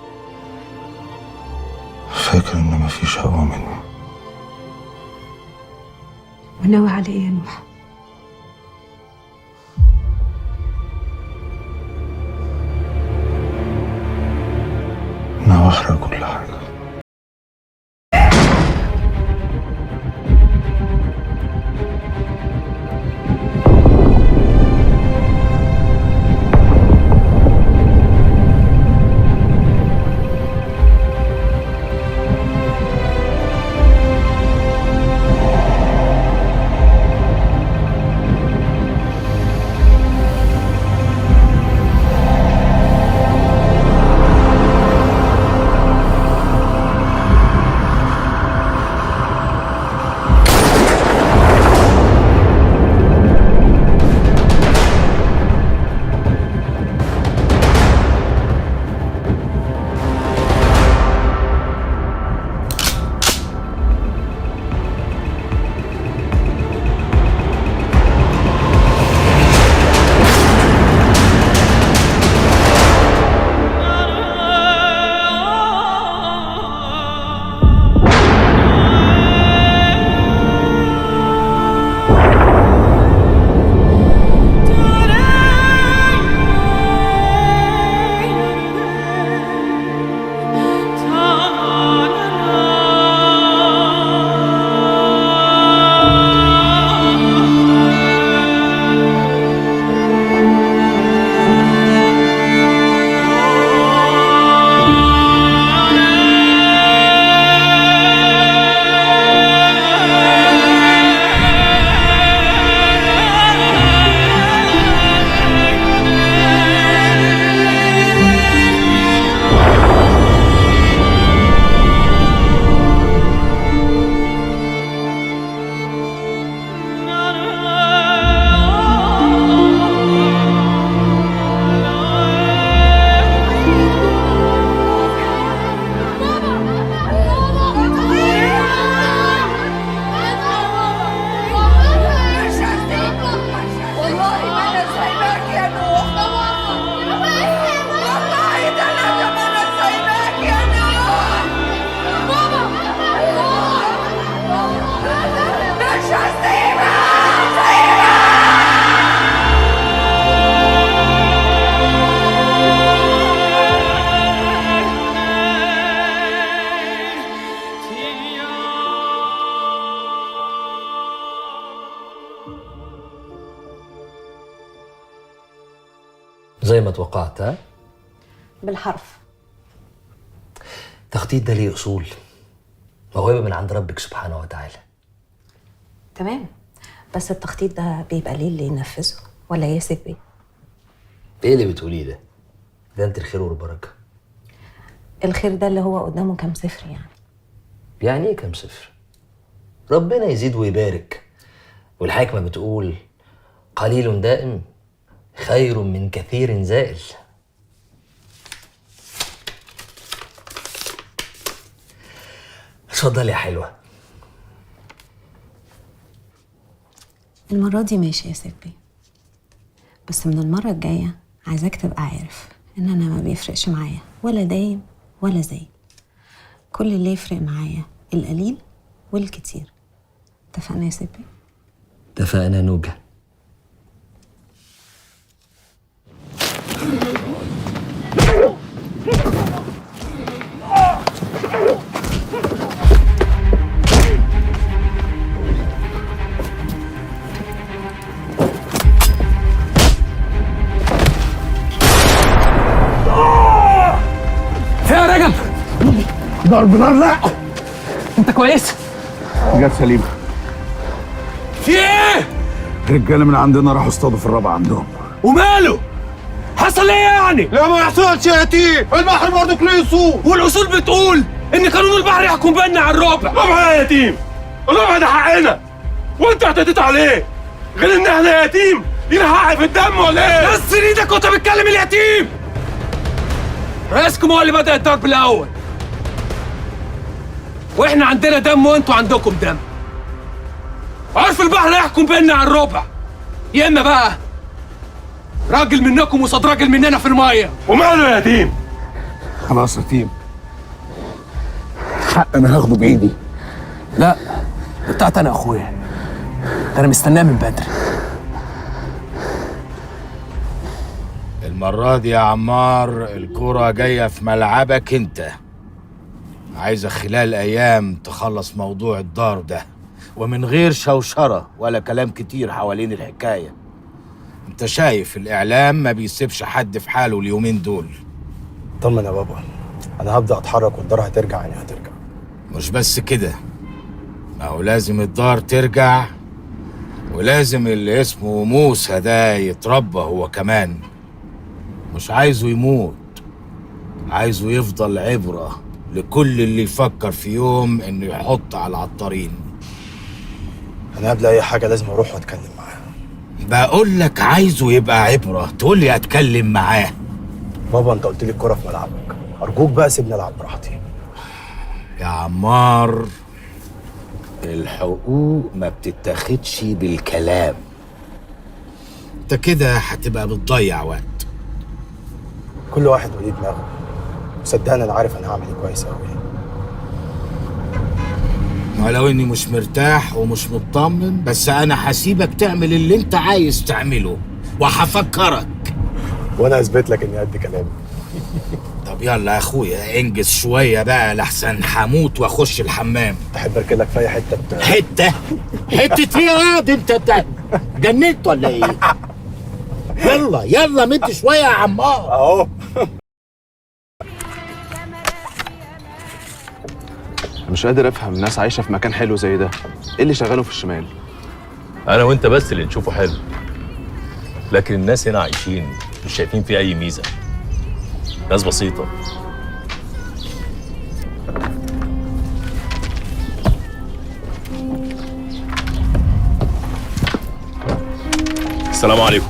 Speaker 18: فاكر ان مفيش هوا مني.
Speaker 3: وناوي على ايه يا نوح؟
Speaker 18: ناوي احرق كل حاجة.
Speaker 10: والله ما انا سايباك يا نوح. والله ده انا ما انا سايباك يا نوح. بابا مش هسيبك.
Speaker 11: زي ما توقعت ها؟
Speaker 3: بالحرف.
Speaker 11: التخطيط ده ليه اصول، موهبة من عند ربك سبحانه وتعالى.
Speaker 3: تمام، بس التخطيط ده بيبقى ليه اللي ينفذه ولا ياسف بيه؟
Speaker 11: ايه اللي بتقوليه ده؟ ده انت الخير والبركة.
Speaker 3: الخير ده اللي هو قدامه كام صفر يعني؟
Speaker 11: يعني ايه كام صفر؟ ربنا يزيد ويبارك، والحكمة بتقول قليل دائم خير من كثير زائل. اتفضلي يا حلوة.
Speaker 3: المرة دي ماشي يا سيبي، بس من المرة الجاية عايزاك تبقى عارف إن أنا ما بيفرقش معايا ولا دايم ولا زايد. كل اللي يفرق معايا القليل والكتير. اتفقنا يا سيبي؟
Speaker 11: اتفقنا نوجة.
Speaker 13: فين يا رجب؟
Speaker 15: ضرب نار. لا
Speaker 13: انت كويس؟
Speaker 15: جت سليمة.
Speaker 13: في ايه؟
Speaker 15: رجاله من عندنا راحوا اصطادوا في الرابعة عندهم.
Speaker 13: وماله؟ حصل ايه يعني؟
Speaker 5: لا ما يحصلش يا يتيم، البحر برضه ليه اصول،
Speaker 13: والاصول بتقول ان قانون البحر يحكم بيننا على الربع.
Speaker 4: ربع يا يتيم، الربع ده حقنا وانت اعتديت عليه، غير ان احنا يتيم لينا حق في الدم ولا ايه؟
Speaker 13: نزل ايدك وانت بتكلم اليتيم. رئيسكم هو اللي بدأ الضرب الاول، واحنا عندنا دم وانتوا عندكم دم. عرف البحر يحكم بيننا على الربع، يا اما بقى راجل منكم وصاد راجل مننا في المية.
Speaker 4: وماله يا يتيم؟
Speaker 15: خلاص يا يتيم، حق انا هاخده بايدي.
Speaker 13: لا بتاعت انا يا اخويا، ده انا مستناه من بدري.
Speaker 2: المرة دي يا عمار الكرة جاية في ملعبك انت. عايزة خلال ايام تخلص موضوع الدار ده، ومن غير شوشرة ولا كلام كتير حوالين الحكاية. انت شايف الاعلام ما بيسيبش حد في حاله اليومين دول.
Speaker 7: طمن يا بابا، انا هبدأ اتحرك والدار هترجع. يعني هترجع.
Speaker 2: مش بس كده، ما هو لازم الدار ترجع، ولازم اللي اسمه موسى ده يتربى هو كمان. مش عايزه يموت، عايزه يفضل عبرة لكل اللي يفكر في يوم انه يحط على العطارين.
Speaker 7: انا قبل اي حاجة لازم اروح واتكلم معاه.
Speaker 2: بقول لك عايزه يبقى عبرة، تقول لي اتكلم معاه؟
Speaker 7: بابا انت قلت لي الكرة في ملعبك، ارجوك بقى سيبني العب براحتي.
Speaker 2: يا عمار الحقوق ما بتتاخدش بالكلام، انت كده هتبقى بتضيع وقت.
Speaker 7: كل واحد وليه دماغه، صدقني انا عارف انا هعمل ايه كويس قوي.
Speaker 2: ولو اني مش مرتاح ومش مطمن، بس انا هسيبك تعمل اللي انت عايز تعمله وهفكرك.
Speaker 7: وانا اثبت لك اني قد كلامي.
Speaker 2: طب يلا يا اخويا انجز شوية بقى لحسن هموت واخش الحمام.
Speaker 7: تحب اركلك في اي حتة؟
Speaker 2: حتة؟ حتة ايه؟ دي انت جننت ولا ايه؟ يلا يلا مد شوية يا عمار.
Speaker 7: اهو.
Speaker 16: مش قادر افهم ناس عايشه في مكان حلو زي ده، ايه اللي شغالة في الشمال؟
Speaker 17: انا وانت بس اللي نشوفه حلو، لكن الناس هنا عايشين مش شايفين فيه اي ميزة. ناس بسيطة. السلام عليكم.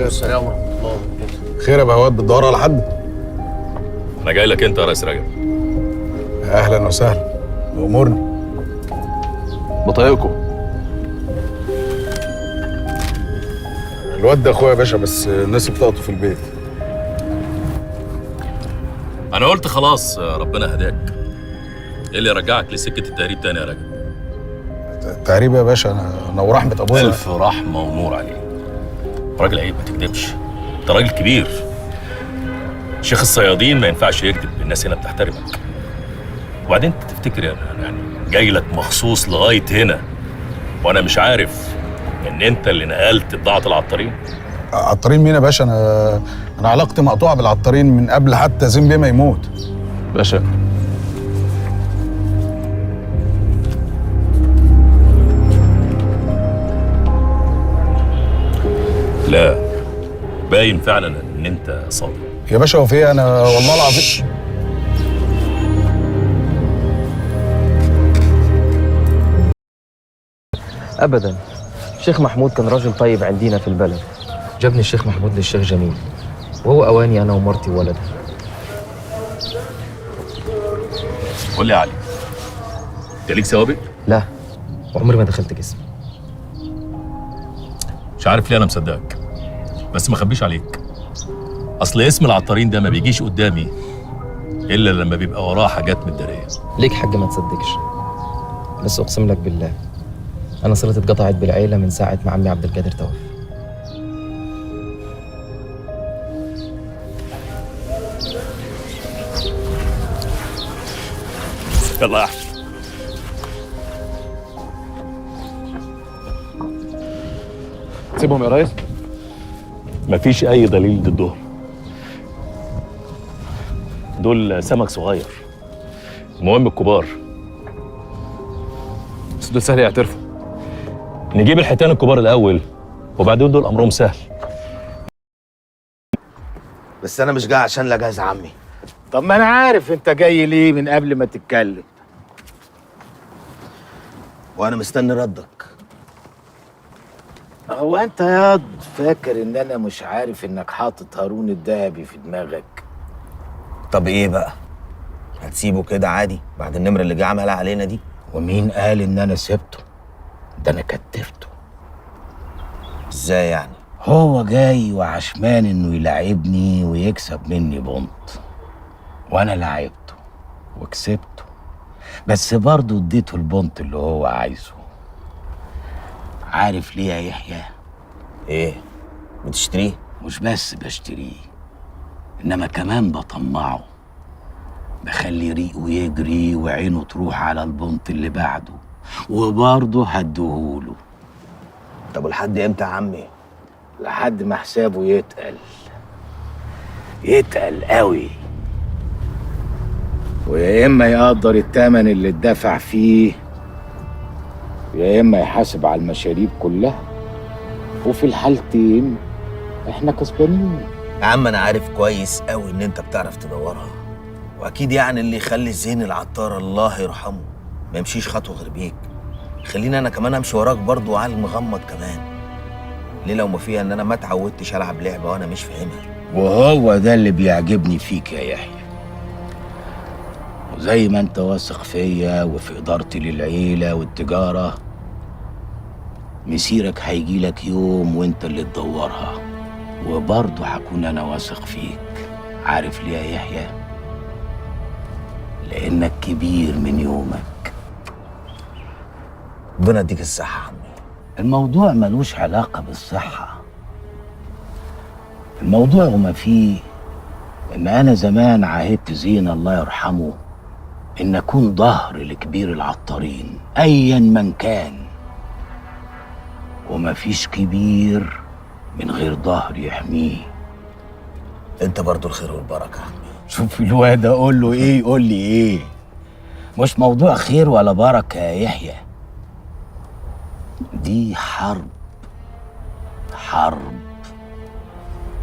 Speaker 15: السلام ورحمة الله وبركاته. خير يا بهوات، بتدور على حد؟
Speaker 17: انا جاي لك انت يا ريس رجب.
Speaker 15: اهلا وسهلا، امورني.
Speaker 16: بطايقكم.
Speaker 18: الواد ده اخويا يا باشا، بس نسي بطاقته في البيت.
Speaker 17: انا قلت خلاص ربنا هداك. ايه اللي رجعك لسكه التهريب تاني يا رجب؟
Speaker 18: التهريب يا باشا انا ورحمة ابويا.
Speaker 17: الف رحمه ونور عليك. راجل عيب ما تكذبش، انت راجل كبير. شيخ الصيادين ما ينفعش يكذب، الناس هنا بتحترمك. وبعدين انت تفتكر يعني جاي لك مخصوص لغاية هنا وانا مش عارف ان انت اللي نقلت بضاعة العطارين؟
Speaker 18: عطارين مين يا باشا؟ انا علاقتي مقطوعة بالعطارين من قبل حتى زين بيه ما يموت.
Speaker 16: باشا
Speaker 17: لا، باين فعلا ان انت صادق
Speaker 18: يا باشا. هو في ايه؟ انا والله العظيم.
Speaker 8: ابدا، الشيخ محمود كان راجل طيب عندنا في البلد. جابني الشيخ محمود للشيخ جميل، وهو اواني انا ومرتي وولدها.
Speaker 17: قول لي يا علي، انت ليك سوابق؟
Speaker 8: لا، وعمري ما دخلت جسم.
Speaker 17: مش عارف ليه انا مصدقك، بس ما اخبيش عليك، اصل اسم العطارين ده ما بيجيش قدامي الا لما بيبقى وراه حاجات متداريه.
Speaker 8: ليك حق ما تصدقش، بس اقسم لك بالله انا صلتي اتقطعت بالعيلة من ساعة ما عمي عبد القادر توفى.
Speaker 17: يلا يا احمد.
Speaker 16: سيبهم يا ريس،
Speaker 17: مفيش اي دليل ضدهم. دول سمك صغير، المهم الكبار.
Speaker 16: بس دول سهل يعترفوا.
Speaker 17: نجيب الحيتان الكبار الاول وبعدين دول امرهم سهل.
Speaker 19: بس انا مش جاي عشان لا جاز عمي.
Speaker 2: طب ما انا عارف انت جاي ليه من قبل ما تتكلم.
Speaker 19: وانا مستني ردك.
Speaker 2: هو انت ياض فاكر ان انا مش عارف انك حاطط هارون الذهبي في دماغك؟
Speaker 19: طب ايه بقى؟ هتسيبه كده عادي بعد النمرة اللي جه عملها علينا دي؟
Speaker 2: ومين قال ان انا سبته؟ ده انا كتفته.
Speaker 19: ازاي يعني؟
Speaker 2: هو جاي وعشمان انه يلعبني ويكسب مني بونت، وانا لعبته وكسبته، بس برضه اديته البونت اللي هو عايزه. عارف ليه يا يحيى؟
Speaker 19: ايه؟ بتشتريه؟
Speaker 2: مش بس بشتريه، انما كمان بطمعه، بخلي ريقه يجري وعينه تروح على البونت اللي بعده، وبرضه هديهوله.
Speaker 19: طب ولحد امتى يا عمي؟
Speaker 2: لحد ما حسابه يتقل، يتقل قوي، ويا اما يقدر الثمن اللي اتدفع فيه، يا اما يحاسب على المشاريب كلها، وفي الحالتين احنا كسبانين.
Speaker 19: يا عم انا عارف كويس قوي ان انت بتعرف تدورها، واكيد يعني اللي يخلي زين العطار الله يرحمه ما يمشيش خطوة غير بيك. خليني انا كمان امشي وراك برضه وعلى المغمض كمان. ليه لو ما فيها ان انا ما اتعودتش العب لعبه وانا مش فاهمها؟
Speaker 2: وهو ده اللي بيعجبني فيك يا يحيى. وزي ما انت واثق فيا وفي ادارتي للعيلة والتجارة، مسيرك هيجيلك يوم وانت اللي تدورها، وبرضه هكون انا واثق فيك. عارف ليه يا يحيى؟ لانك كبير من يومك.
Speaker 19: ربنا يديك الصحة يا عمي.
Speaker 2: الموضوع ملوش علاقة بالصحة. الموضوع وما فيه إن أنا زمان عاهدت زين الله يرحمه إن أكون ظهر لكبير العطارين أيا من كان، وما فيش كبير من غير ظهر يحميه.
Speaker 19: أنت برضو الخير والبركة يا عمي.
Speaker 2: شوف الواد أقول له إيه يقول لي إيه. مش موضوع خير ولا بركة يا يحيى، دي حرب، حرب،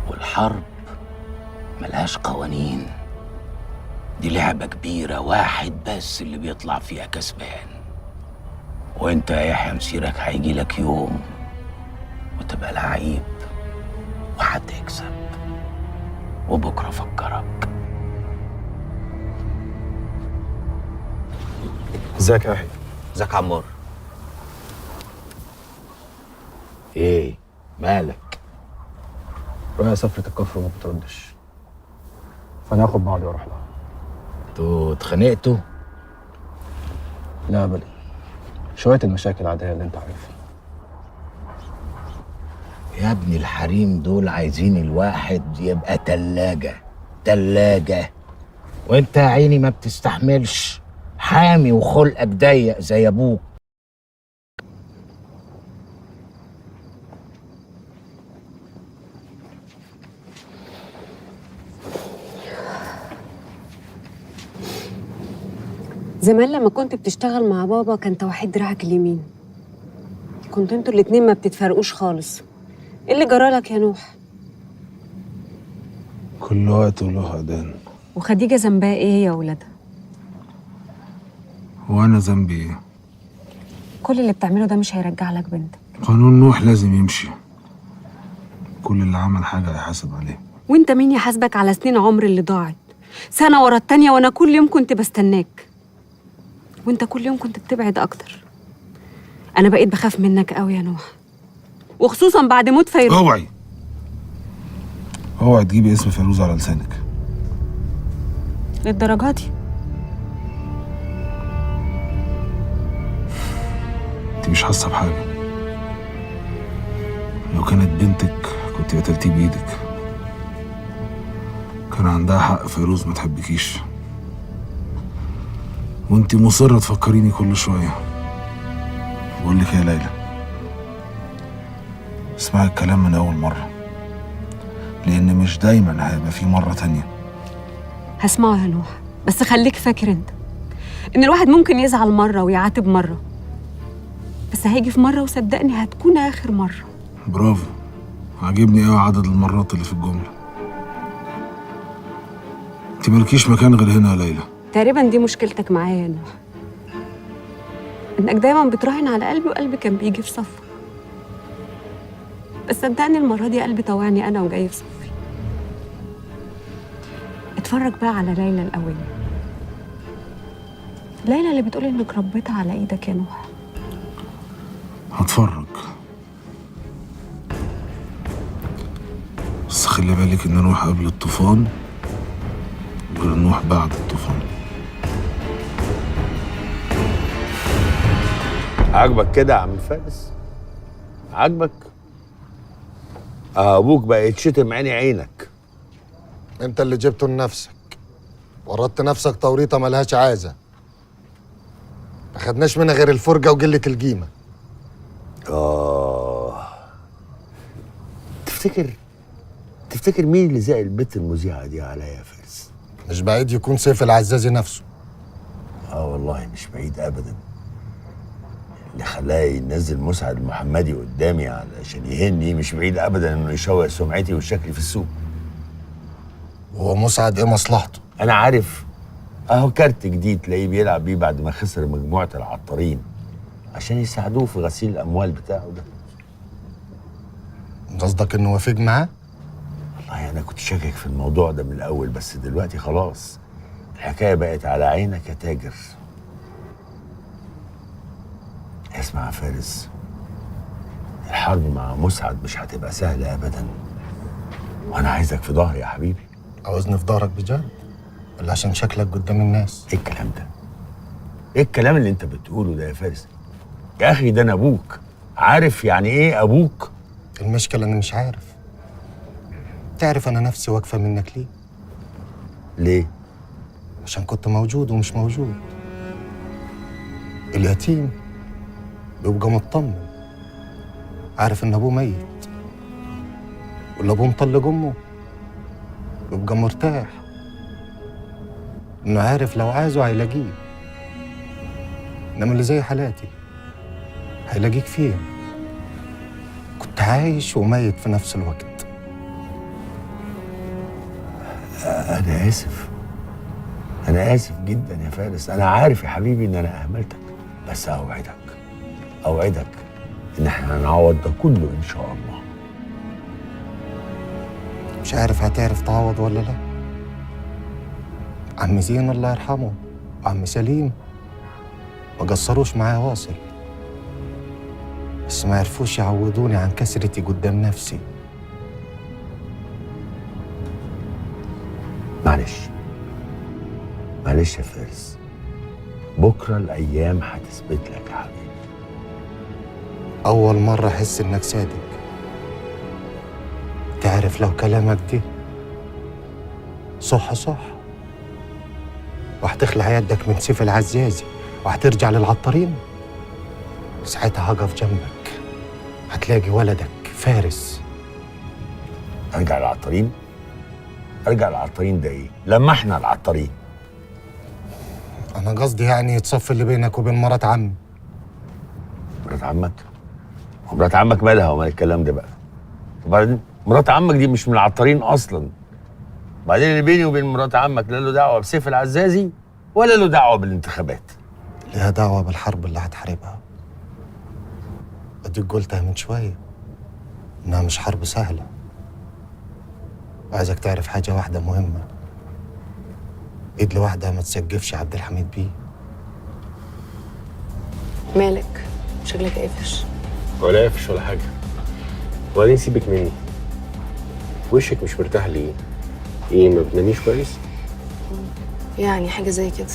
Speaker 2: والحرب ملهاش قوانين. دي لعبة كبيرة، واحد بس اللي بيطلع فيها كسبان. وانت يا يحيى مسيرك هيجيلك يوم وتبقى لعيب وهتكسب، وبكرة فكرك.
Speaker 7: ازيك يا يحيى؟
Speaker 19: ازيك يا عمار؟
Speaker 2: ايه مالك؟
Speaker 8: رؤيا سافرت الكفر وما بتردش، فانا هاخد بعضي واروح لها.
Speaker 2: انتوا اتخانقتوا؟
Speaker 8: لا ابدا، شوية المشاكل العادية اللي انت عارفها.
Speaker 2: يا ابني الحريم دول عايزين الواحد يبقى تلاجة تلاجة، وانت يا عيني ما بتستحملش، حامي وخلقك ضيق زي ابوك.
Speaker 14: زمان لما كنت بتشتغل مع بابا كان توحيد دراعك اليمين، كنت انتوا الاتنين ما بتتفرقوش خالص. ايه اللي جرالك يا نوح؟
Speaker 18: كل وقت وله أذان.
Speaker 14: وخديجة ذنبها ايه يا ولادها؟
Speaker 18: وانا ذنبي ايه؟
Speaker 14: كل اللي بتعمله ده مش هيرجع لك بنتك.
Speaker 18: قانون نوح لازم يمشي، كل اللي عمل حاجة هيحاسب عليه.
Speaker 14: وانت مين يحاسبك على سنين عمر اللي ضاعت سنة ورا التانية؟ وانا كل يوم كنت بستناك وانت كل يوم كنت بتبعد اكتر. انا بقيت بخاف منك قوي يا نوح، وخصوصا بعد موت فيروز.
Speaker 18: اوعي اوعي تجيبي اسم فيروز على لسانك.
Speaker 14: للدرجة دي؟
Speaker 18: انت مش حاسه بحاجة. لو كانت بنتك كنت قتلتيه بايدك. كان عندها حق فيروز ما تحبكيش، وانت مصرة تفكريني كل شوية. بقول لك يا ليلى، اسمعي الكلام من اول مرة، لان مش دايما هيبقى في مرة تانية.
Speaker 14: هسمعه يا نوح، بس خليك فاكر انت ان الواحد ممكن يزعل مرة ويعاتب مرة، بس هيجي في مرة وصدقني هتكون اخر مرة.
Speaker 18: برافو، عاجبني قوي عدد المرات اللي في الجملة. انت مالكيش مكان غير هنا يا ليلى.
Speaker 14: تقريبا دي مشكلتك معايا يا نوح، انك دايما بتراهن على قلبي وقلبي كان بيجي في صفك، بس صدقني المرة دي قلبي طوعني انا وجاي في صفي. اتفرج بقى على ليلى القوية، ليلى اللي بتقول انك ربيتها على ايدك يا نوح.
Speaker 18: هتفرج، بس خلي بالك ان نوح قبل الطوفان غير نوح بعد الطوفان.
Speaker 20: عاجبك كده يا عم فارس؟ عاجبك؟ ابوك بقى يتشتم عيني عينك.
Speaker 24: انت اللي جبته لنفسك، ورطت نفسك توريطه ملهاش عازة، ما خدناش منها غير الفرجة وقلة القيمة.
Speaker 20: تفتكر مين اللي زق البت المذيعه دي عليا يا فارس؟
Speaker 24: مش بعيد يكون سيف العزازي نفسه.
Speaker 20: والله مش بعيد ابدا. اللي خلاه ينزل مسعد المحمدي قدامي علشان يهني، مش بعيد ابدا انه يشوه سمعتي وشكلي في السوق.
Speaker 24: هو مسعد ايه مصلحته؟
Speaker 20: انا عارف، اهو كارت جديد تلاقيه بيلعب بيه بعد ما خسر مجموعة العطارين عشان يساعدوه في غسيل الاموال بتاعه ده.
Speaker 24: قصدك انه وافق معاه؟
Speaker 20: والله انا كنت شاكك في الموضوع ده من الاول، بس دلوقتي خلاص الحكاية بقت على عينك يا تاجر. اسمع يا فارس، الحرب مع مسعد مش هتبقى سهلة ابدا، وانا عايزك في ظهري يا حبيبي.
Speaker 24: عاوزني في ظهرك بجد ولا عشان شكلك قدام الناس؟
Speaker 20: ايه الكلام ده؟ ايه الكلام اللي انت بتقوله ده يا فارس؟ يا اخي ده انا ابوك، عارف يعني ايه ابوك؟
Speaker 24: المشكلة انا مش عارف. تعرف انا نفسي واقفة منك ليه؟
Speaker 20: ليه؟
Speaker 24: عشان كنت موجود ومش موجود. اليتيم بيبقى مطمن، عارف ان ابوه ميت، واللي ابوه مطلق امه بيبقى مرتاح انه عارف لو عايزه هيلاقيه. انما اللي زي حالاتي هيلاقيك فين؟ كنت عايش وميت في نفس الوقت.
Speaker 20: أنا آسف، أنا آسف جدا يا فارس. أنا عارف يا حبيبي إن أنا أهملتك، بس أوعدك أوعدك إن إحنا هنعوض ده كله إن شاء الله.
Speaker 24: مش عارف هتعرف تعوض ولا لا. عم زين الله يرحمه وعم سليم ما قصروش معايا واصل، بس ما عرفوش يعوضوني عن كسرتي قدام نفسي.
Speaker 20: معلش معلش يا فارس، بكرة الأيام هتثبت لك يا حبيبي.
Speaker 24: أول مرة أحس إنك صادق. تعرف لو كلامك دي صح صح، وهتخلع يدك من سيف العزازي وهترجع للعطارين، ساعتها هقف جنبك، هتلاقي ولدك فارس.
Speaker 20: أرجع للعطارين؟ أرجع للعطارين ده إيه؟ لما إحنا العطارين.
Speaker 24: أنا قصدي يعني يتصفي اللي بينك وبين مرات عمي.
Speaker 20: مرات عمك؟ ومرات عمك مالها ومال الكلام ده بقى؟ وبعدين مرات عمك دي مش من العطارين أصلاً. بعدين اللي بيني وبين مرات عمك لا له دعوة بسيف العزازي ولا له دعوة بالانتخابات.
Speaker 24: ليها دعوة بالحرب اللي هتحاربها. أديك قلتها من شوية إنها مش حرب سهلة. وعايزك تعرف حاجة واحدة مهمة، إيد لوحدها ما تسجفش عبد الحميد بيه.
Speaker 9: مالك؟ شكلك قافش.
Speaker 4: ولا قافش ولا حاجة. وبعدين سيبك مني، وشك مش مرتاح ليه؟ ايه، ما بتناميش كويس؟
Speaker 9: يعني حاجة زي كده.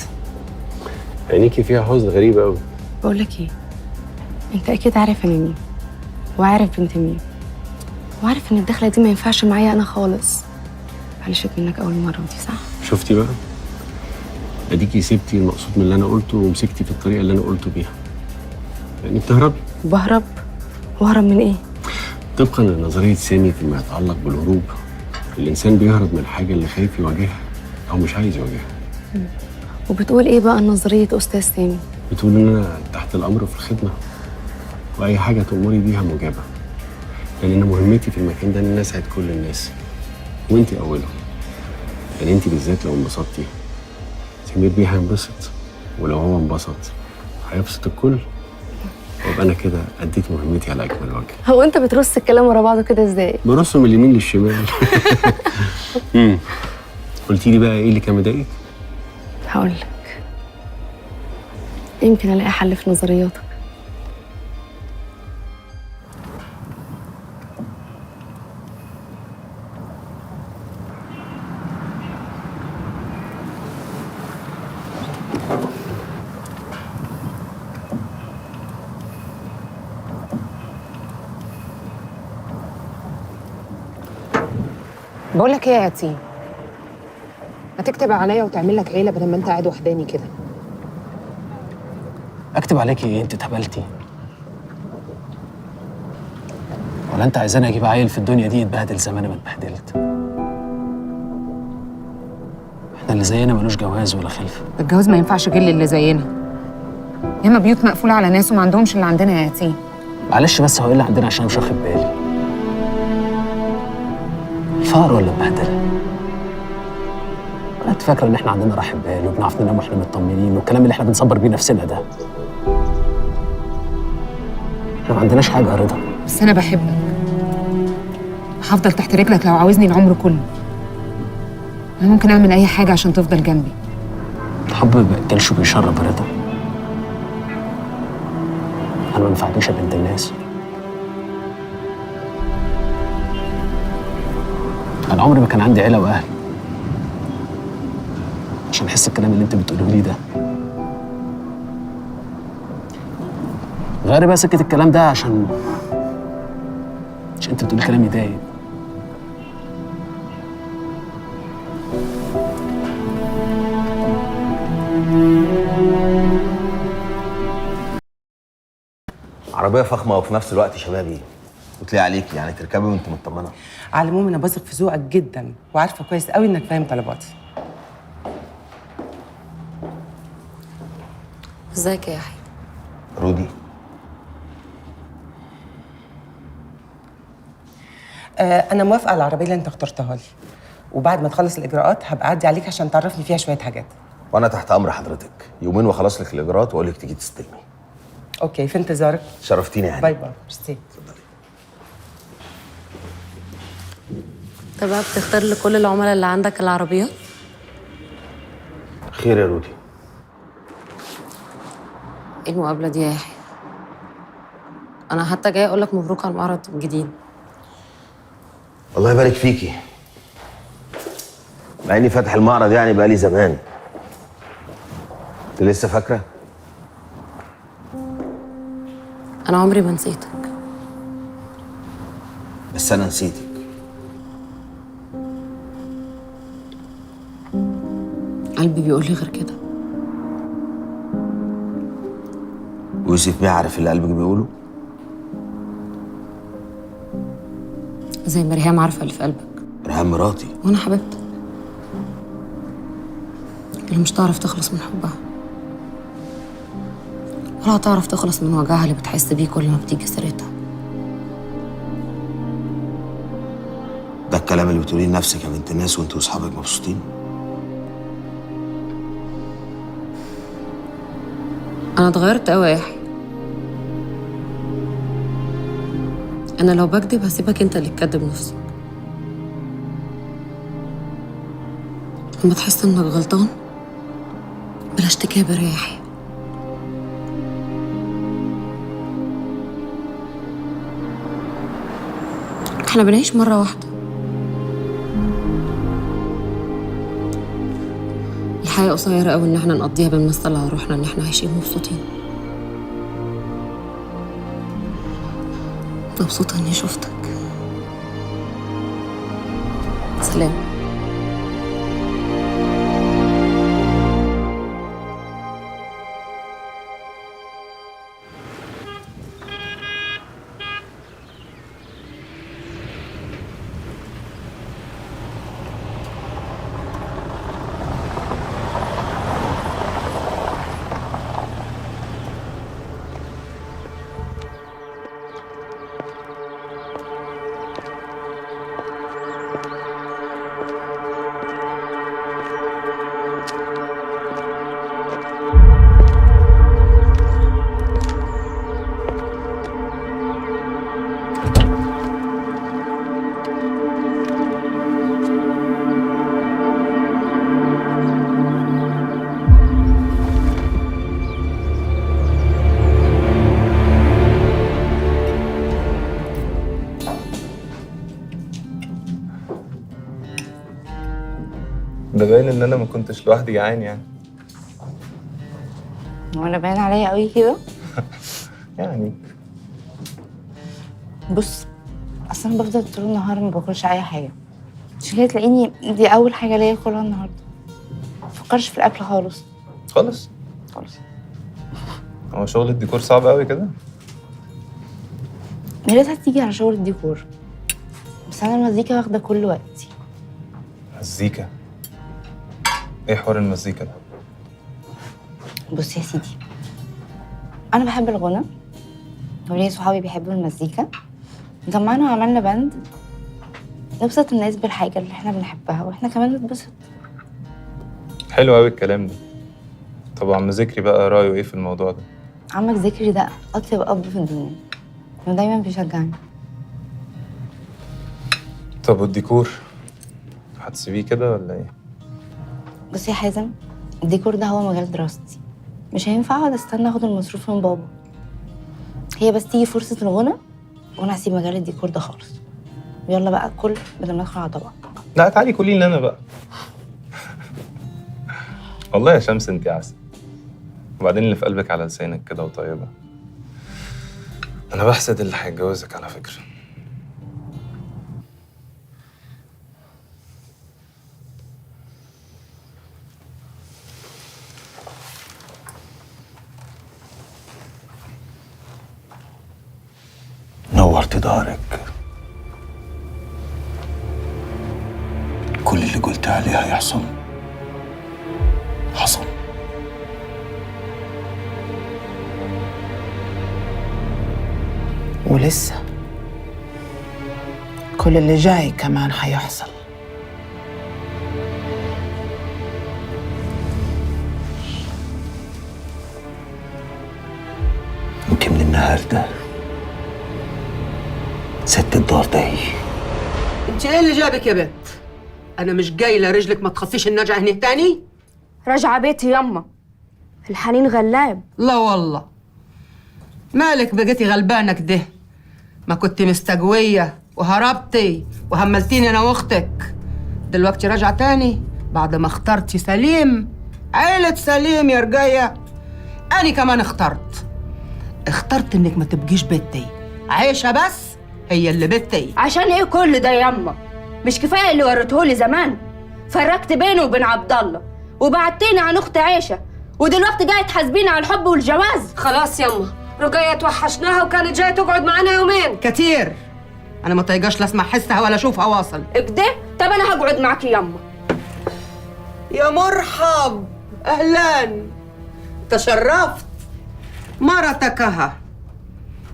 Speaker 4: عينيكي فيها حزن غريب قوي.
Speaker 9: بقول لك ايه، انت اكيد عارف انا مين، وعارف بنت مين، وعارف ان الدخلة دي ما ينفعش معايا انا خالص. معلش منك اول مرة دي، صح؟
Speaker 4: شفتي بقى؟ اديكي سبتي المقصود من اللي انا قلته ومسكتي في الطريقة اللي انا قلته بيها. يعني بتهربي.
Speaker 9: بهرب؟ وهرب من ايه؟
Speaker 4: طبقا لنظرية سامي فيما يتعلق بالهروب، الانسان بيهرب من الحاجة اللي خايف يواجهها او مش عايز يواجهها.
Speaker 9: وبتقول ايه بقى نظرية استاذ سامي؟
Speaker 4: بتقول ان انا تحت الامر في الخدمة، واي حاجة تأمري بيها مجابه. لان انا مهمتي في المكان ده ان انا اسعد كل الناس، وانت اولهم. يعني انت بالذات لو انبسطتي سمير بيه هينبسط، ولو هو انبسط هيبسط الكل، وابقى انا كده اديت مهمتي على اكمل وجه.
Speaker 9: هو انت بترص الكلام ورا بعضه كده ازاي؟
Speaker 4: برصه من اليمين للشمال. قلتي لي بقى ايه اللي كان مضايقك؟
Speaker 9: هقول لك، يمكن الاقي حل في نظرياتك.
Speaker 21: بقول لك ايه يا يتيم، ما تكتب عليا وتعمل لك عيله بدل ما انت قاعد وحداني كده.
Speaker 22: اكتب عليكي ايه؟ انت اتهبلتي ولا انت عايزاني اجيب عيل في الدنيا دي يتبهدل زي ما انا ما اتبهدلت؟ احنا اللي زينا ملوش جواز ولا خلفه.
Speaker 21: الجواز ما ينفعش غير اللي زينا، ياما بيوت مقفولة على ناس وما عندهمش اللي عندنا يا يتيم.
Speaker 22: معلش بس هو ايه اللي عندنا عشان مش واخد بالي؟ الفقر ولا البهدله؟ ولا انت فاكره ان احنا عندنا راحة بال وبنعرف ننام واحنا مطمنين والكلام اللي احنا بنصبر بيه نفسنا ده؟ احنا ما عندناش حاجة يا رضا.
Speaker 21: بس انا بحبك، هفضل تحت رجلك لو عاوزني العمر كله. انا ممكن اعمل اي حاجة عشان تفضل جنبي.
Speaker 22: الحب ما بياكلش وبيشرب يا رضا. انا ما ينفعكيش يا بنت الناس. أنا عمري ما كان عندي عيلة وأهل عشان أحس الكلام اللي أنت بتقوله لي ده. غيري بقى سكة الكلام ده عشان أنت بتقولي كلام يضايق.
Speaker 19: عربية فخمة وفي نفس الوقت شبابي وتلاقي عليك، يعني تركبي وانت مطمنه.
Speaker 23: على العموم انا بثق في ذوقك جدا وعارفه كويس قوي انك فاهم طلباتي.
Speaker 3: ازيك يا يحيى؟
Speaker 19: رودي.
Speaker 23: انا موافقة على العربية اللي انت اخترتها لي، وبعد ما تخلص الاجراءات هبقى اعدي عليك عشان تعرفني فيها شوية حاجات.
Speaker 19: وانا تحت امر حضرتك، يومين واخلص لك الاجراءات واقول لك تيجي تستلمي.
Speaker 23: okay، في انتظارك.
Speaker 19: شرفتيني يا هاني.
Speaker 23: bye bye. ميرسي.
Speaker 19: اتفضلي.
Speaker 3: انت بقى بتختار لكل العملاء اللي عندك العربيات؟
Speaker 19: خير يا رودي.
Speaker 3: ايه المقابلة دي يا يحيى؟ انا حتى جاية اقول لك مبروك على المعرض الجديد.
Speaker 19: الله يبارك فيكي.
Speaker 11: مع اني فاتح المعرض يعني بقالي زمان. انت لسه فاكره؟
Speaker 9: انا عمري ما نسيتك.
Speaker 11: بس انا نسيتك.
Speaker 9: قلبي بيقول لي غير كده.
Speaker 11: ويوسف بيعرف اللي قلبك بيقوله؟
Speaker 9: زي ما ريهام عارفه اللي في قلبك.
Speaker 11: ريهام مراتي
Speaker 9: وانا حبيبتك اللي مش تعرف تخلص من حبها، ولا هتعرف تخلص من وجعها اللي بتحس بيه كل ما بتيجي سيرتها.
Speaker 11: ده الكلام اللي بتقوليه لنفسك يا بنت الناس وانت واصحابك مبسوطين؟
Speaker 9: انا اتغيرت قوي يا يحيى. انا لو بكدب هسيبك انت اللي تكدب نفسك. لما تحس انك غلطان بلاش تكابر يا يحيى. احنا بنعيش مرة واحدة. الحياة قصيرة قوي ان احنا نقضيها بنمثل على روحنا ان احنا عايشين مبسوطين. مبسوطة اني شفتك. سلام.
Speaker 7: ده باين ان انا ما كنتش لوحدي جعان يعني.
Speaker 1: وانا باين عليا قوي كده؟
Speaker 7: يعني
Speaker 1: بص، اصلا بفضل طول النهار ما باكلش اي حاجة، عشان كده تلاقيني دي اول حاجة ليا اكلها النهارده. ما بفكرش في الاكل خالص
Speaker 7: خالص
Speaker 1: خالص.
Speaker 7: هو شغل الديكور صعب قوي كده؟
Speaker 1: يا ريتها تيجي على شغل الديكور، بس انا المزيكا واخده كل وقتي.
Speaker 7: مزيكا؟ ايه حوار المزيكا ده؟
Speaker 1: بص يا سيدي، انا بحب الغنى وليا صحابي بيحبوا المزيكا، جمعنا وعملنا band نبسط الناس بالحاجة اللي احنا بنحبها واحنا كمان نتبسط.
Speaker 7: حلو قوي الكلام ده. طب عم ذكري بقى رايه ايه في الموضوع ده؟
Speaker 1: عمك ذكري ده اطيب اب في الدنيا ودايما بيشجعني.
Speaker 7: طب والديكور هتسيبيه كده ولا ايه؟
Speaker 1: بص يا حازم، الديكور ده هو مجال دراستي، مش هينفع اقعد استنى اخد المصروف من بابا. هي بس تيجي فرصة الغنى وانا هسيب مجال الديكور ده خالص. يلا بقى كل بدل ما ادخل على طبق.
Speaker 7: لا تعالي كلي لي انا بقى. والله يا شمس انت عسل، وبعدين اللي في قلبك على لسانك كده وطيبة. انا بحسد اللي هيتجوزك على فكرة.
Speaker 20: نورت دارك. كل اللي قلت عليه هيحصل حصل.
Speaker 23: ولسه كل اللي جاي كمان هيحصل.
Speaker 20: انت من النهارده ست الدار دي.
Speaker 6: انت ايه اللي جابك يا بنت؟ انا مش جايله رجلك ما تخصيش النجعه هنا تاني؟
Speaker 10: راجعه بيتي يما، الحنين غلاب.
Speaker 6: لا والله، مالك بقيتي غلبانه كده؟ ما كنت مستجويه وهربتي وهملتيني انا واختك، دلوقتي راجعه تاني بعد ما اخترتي سليم، عيلة سليم يا رجية، أنا كمان اخترت إنك ما تبقيش بنتي، عايشة بس هي اللي بنتي.
Speaker 10: عشان إيه كل ده ياما؟ مش كفاية اللي وريتهولي زمان؟ فرقت بينه وبين عبد الله وبعتيني عن أخت عيشة، ودلوقتي جاية تحاسبيني على الحب والجواز.
Speaker 14: خلاص ياما، رجية توحشناها وكانت جاية تقعد معانا يومين.
Speaker 6: كتير، أنا ما طايقاش لا أسمع حسها ولا أشوفها واصل.
Speaker 10: اكده؟ طب أنا هقعد معاكي ياما.
Speaker 6: يا مرحب، أهلاً، تشرفت. مرتكها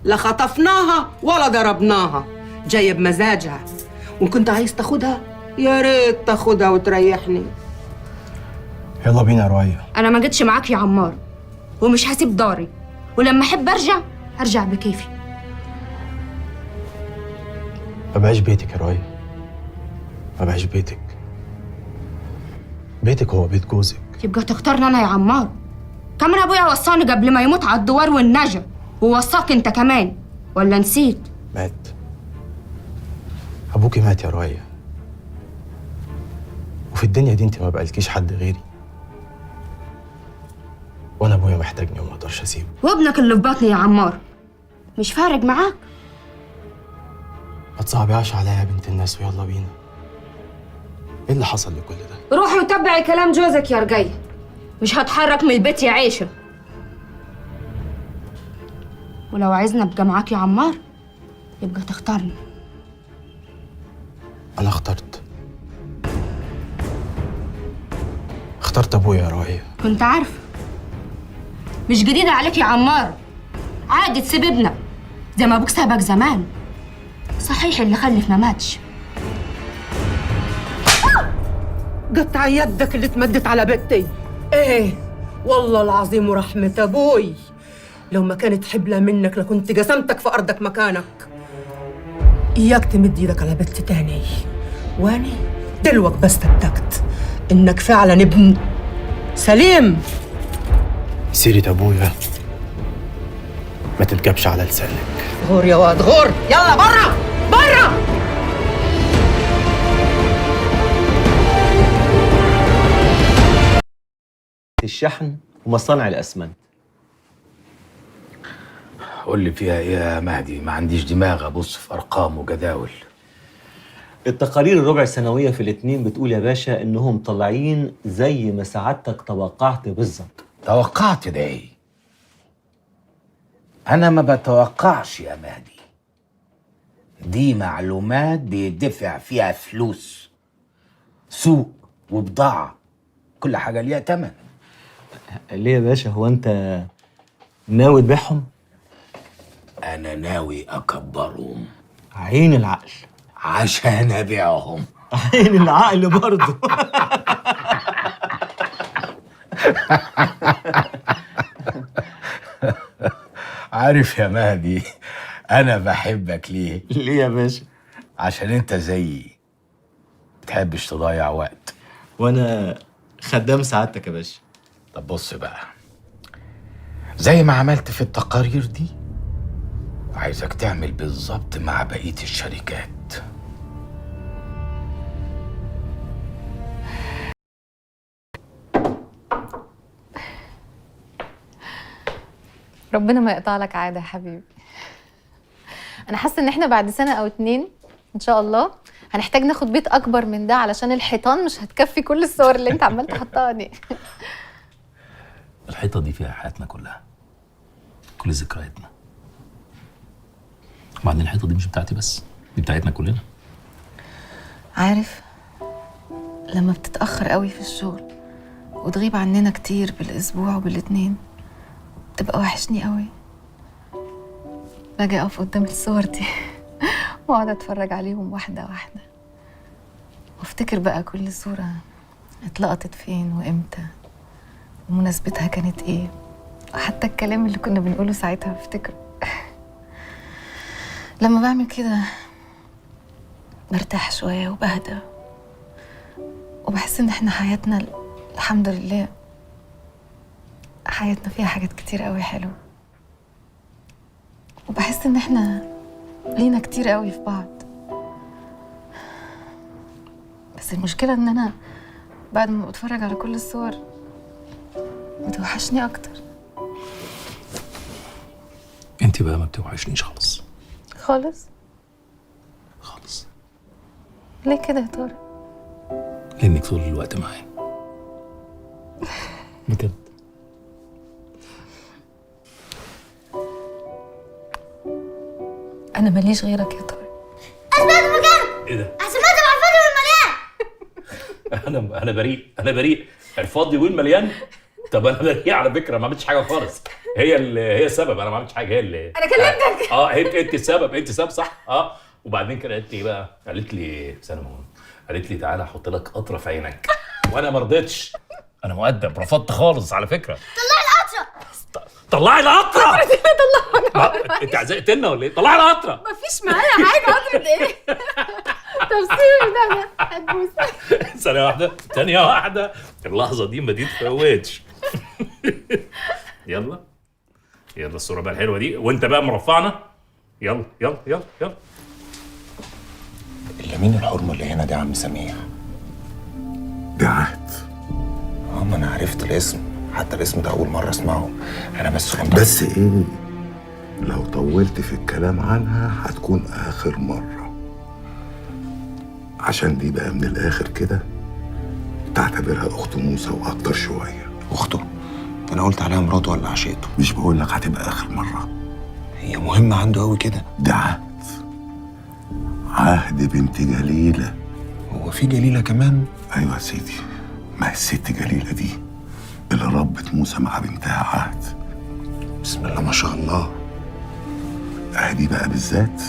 Speaker 6: لا خطفناها ولا ضربناها، جاية بمزاجها، وإن كنت عايز تاخدها يا ريت تاخدها وتريحني.
Speaker 7: يلا بينا يا رؤية.
Speaker 10: أنا ما جيتش معاك يا عمار، ومش هسيب داري، ولما أحب أرجع أرجع بكيفي.
Speaker 7: ما بقاش بيتك يا رؤية، ما بقاش بيتك. بيتك هو بيت جوزك.
Speaker 10: يبقى تختارني أنا يا عمار؟ كمان أبويا وصاني قبل ما يموت على الدوار والنجا، ووصاك أنت كمان، ولا نسيت؟
Speaker 7: مات أبوكي، مات يا رؤية، وفي الدنيا دي أنت ما بقالكيش حد غيري، وأنا أبويا محتاجني وما أقدرش أسيبه.
Speaker 10: وابنك اللي في بطني يا عمار مش فارق معاك؟
Speaker 7: ما تصعبيهاش عليا يا بنت الناس، ويلا بينا. إيه اللي حصل لكل ده؟
Speaker 14: روحي وتبعي كلام جوزك يا رجية.
Speaker 10: مش هتحرك من البيت يا عيشة، ولو عايزني ابقى معاك يا عمار يبقى تختارني.
Speaker 7: أنا اخترت أبويا يا رؤية.
Speaker 10: كنت عارفة، مش جديدة عليك يا عمار، عادي تسيب ابنك زي ما أبوك سابك زمان. صحيح اللي خلف ما ماتش.
Speaker 6: قطع يدك اللي اتمدت على بنتي. ايه والله العظيم ورحمة أبوي لو ما كانت حبلة منك لكنت قسمتك في أرضك مكانك. إياك تمد إيدك على بنتي تاني، وأني دلوك بس صدقت إنك فعلا ابن سليم.
Speaker 7: سيرة أبويا ما تتجابش على لسانك.
Speaker 6: غور يا واد غور، يلا برا برا.
Speaker 5: الشحن ومصانع الأسمنت.
Speaker 2: قول لي فيها ايه يا مهدي؟ ما عنديش دماغ ابص في ارقام وجداول.
Speaker 5: التقارير الربع سنوية في الاتنين بتقول يا باشا انهم طالعين زي ما سعادتك توقعت بالظبط.
Speaker 2: توقعت ده ايه؟ انا ما بتوقعش يا مهدي، دي معلومات بيدفع فيها فلوس، سوق وبضاعة، كل حاجة ليها تمن.
Speaker 5: ليه يا باشا، هو انت ناوي تبيعهم؟
Speaker 2: انا ناوي اكبرهم.
Speaker 5: عين العقل.
Speaker 2: عشان ابيعهم.
Speaker 5: عين العقل برضه.
Speaker 2: عارف يا مهدي انا بحبك ليه؟
Speaker 5: ليه يا باشا؟
Speaker 2: عشان انت زيي، بتحبش تضيع وقت.
Speaker 5: وانا خدام سعادتك يا باشا.
Speaker 2: طب بص بقى، زي ما عملت في التقارير دي عايزك تعمل بالظبط مع بقية الشركات.
Speaker 12: ربنا ما يقطع لك عادة يا حبيبي. أنا حاسة إن إحنا بعد سنة أو 2 إن شاء الله هنحتاج ناخد بيت أكبر من ده، علشان الحيطان مش هتكفي كل الصور اللي أنت عمال تحطها دي.
Speaker 17: الحيطة دي فيها حياتنا كلها، كل ذكرياتنا. وبعدين الحيطة دي مش بتاعتي بس، دي بتاعتنا كلنا.
Speaker 13: عارف لما بتتأخر قوي في الشغل وتغيب عننا كتير بالأسبوع وبالاتنين بتبقى وحشني قوي. باجي أقف قدام الصور دي وأقعد أتفرج عليهم واحدة واحدة، وافتكر بقى كل صورة اتلقطت فين وإمتى ومناسبتها كانت إيه، وحتى الكلام اللي كنا بنقوله ساعتها بفتكره. لما بعمل كده برتاح شوية وبهدى، وبحس إن إحنا حياتنا الحمد لله حياتنا فيها حاجات كتير قوي حلوة، وبحس إن إحنا لينا كتير قوي في بعض. بس المشكلة إن أنا بعد ما بتفرج على كل الصور بتوحشني اكتر.
Speaker 17: انت بقى ما بتوحشنيش خالص.
Speaker 13: خالص؟
Speaker 17: خالص.
Speaker 13: ليه كده يا طارق؟
Speaker 17: لانك طول الوقت معايا. بجد.
Speaker 13: انا ماليش غيرك يا طارق.
Speaker 8: اثبت مكانك.
Speaker 17: ايه ده؟
Speaker 8: عشان مع الفاضي والمليان.
Speaker 17: انا بريء، انا بريء. الفاضي والمليان؟ طب انا بريء على فكرة، ما عملتش حاجة خالص. هي السبب، انا ما عملتش حاجة، هي اللي
Speaker 13: انا كلمتك.
Speaker 17: انت السبب، انت السبب صح. وبعدين كده قالت لي ايه بقى؟ قالت لي سنة، قالت لي تعالى احط لك قطرة في عينك، وانا ما رضيتش. انا مؤدب، رفضت خالص على فكرة.
Speaker 8: طلعي القطرة.
Speaker 17: طلعي القطرة.
Speaker 13: طلعها.
Speaker 17: انت عزقت لنا ولا ايه؟ طلعي القطرة.
Speaker 13: مفيش معايا حاجة. قطرة ايه؟ طب سيب ده هتبوس.
Speaker 17: ثانية واحدة، ثانية واحدة، اللحظة دي ما تتفوتش. يلا يلا الصورة بقى الحلوة دي، وانت بقى مرفعنا. يلا يلا يلا يلا.
Speaker 15: اللي مين الحرمة اللي هنا دي يا عم سميح؟
Speaker 16: دي عهد.
Speaker 15: ما انا عرفت الاسم، حتى الاسم ده أول مرة أسمعه. أنا بس كنت
Speaker 16: بس إيه؟ لو طولت في الكلام عنها هتكون آخر مرة، عشان دي بقى من الآخر كده تعتبرها أخت موسى وأكتر شوية.
Speaker 15: أخته؟ ده أنا قلت عليها مراته ولا عشيقته.
Speaker 16: مش بقول لك هتبقى آخر مرة.
Speaker 15: هي مهمة عنده أوي كده؟
Speaker 16: ده عهد، عهد بنت جليلة.
Speaker 15: هو في جليلة كمان؟
Speaker 16: أيوة يا سيدي، ما هي الست جليلة دي اللي ربت موسى مع بنتها عهد.
Speaker 15: بسم الله ما شاء الله.
Speaker 16: عهدي بقى بالذات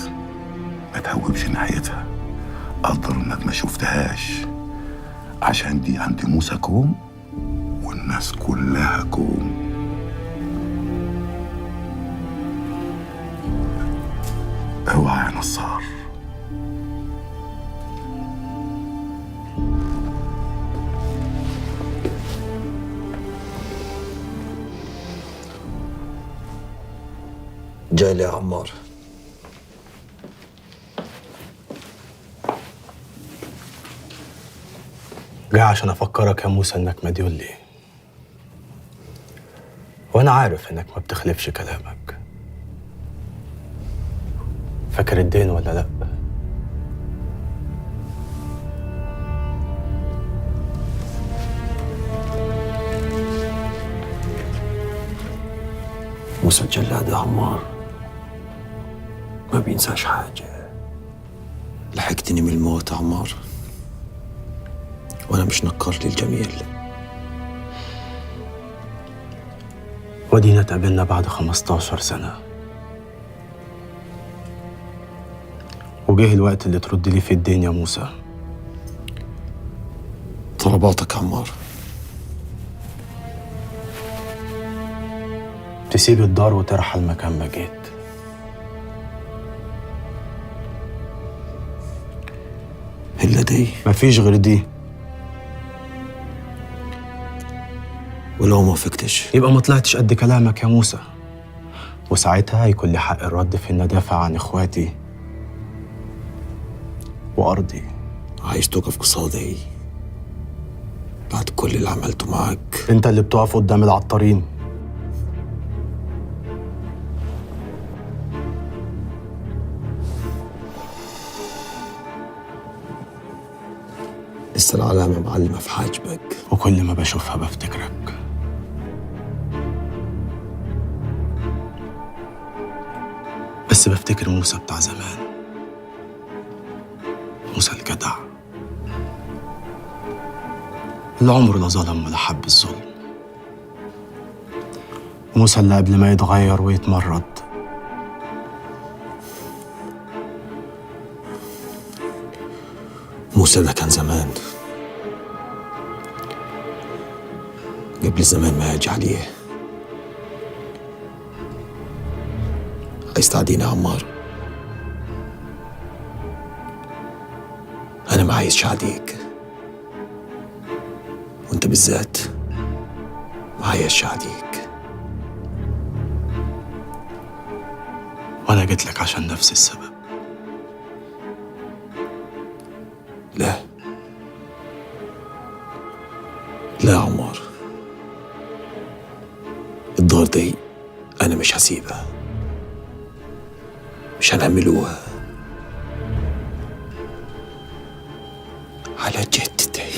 Speaker 16: ما تهوبش ناحيتها، قدر انك ما شفتهاش، عشان دي عند موسى كوم والناس كلها كوم. اوعى يا نصار.
Speaker 11: جاي لي يا عمار.
Speaker 22: جاي عشان افكرك يا موسى انك مديون لي، وانا عارف انك ما بتخلفش كلامك. فاكر الدين ولا لا؟
Speaker 11: موسى الجلاد يا عمار ما بينساش حاجة. لحقتني من الموت يا عمار، وأنا مش نكر لي الجميل.
Speaker 22: ودينا تقابلنا بعد 15 سنة، وجه الوقت اللي ترد لي في الدين يا موسى.
Speaker 11: طلباتك يا عمار.
Speaker 22: تسيب الدار وترحل مكان ما جيت.
Speaker 11: إلا دي؟
Speaker 22: مفيش غير دي.
Speaker 11: ولو ما وافقتش؟
Speaker 22: يبقى ما طلعتش قد كلامك يا موسى، وساعتها هيكون لي حق الرد في إني أدافع عن إخواتي وأرضي.
Speaker 11: عايز تقف قصادي بعد كل اللي عملته معاك؟
Speaker 22: أنت اللي بتقف قدام العطارين.
Speaker 11: لسه العلامة معلمة في حاجبك،
Speaker 22: وكل ما بشوفها بفتكرك. بس بفتكر موسى بتاع زمان، موسى الجدع اللي عمره لا ظلم ولا حب الظلم، موسى اللي قبل ما يتغير ويتمرد.
Speaker 11: موسى ده كان زمان، قبل الزمان ما يجي عليه. عايز تعديني يا عمار؟ أنا ما عايزش أعديك، وأنت بالذات ما عايزش أعديك.
Speaker 22: وأنا جيت لك عشان نفس السبب.
Speaker 11: لا،
Speaker 4: لا يا عمار، الدار دي أنا مش هسيبها، مش هنعملوها على جدتي.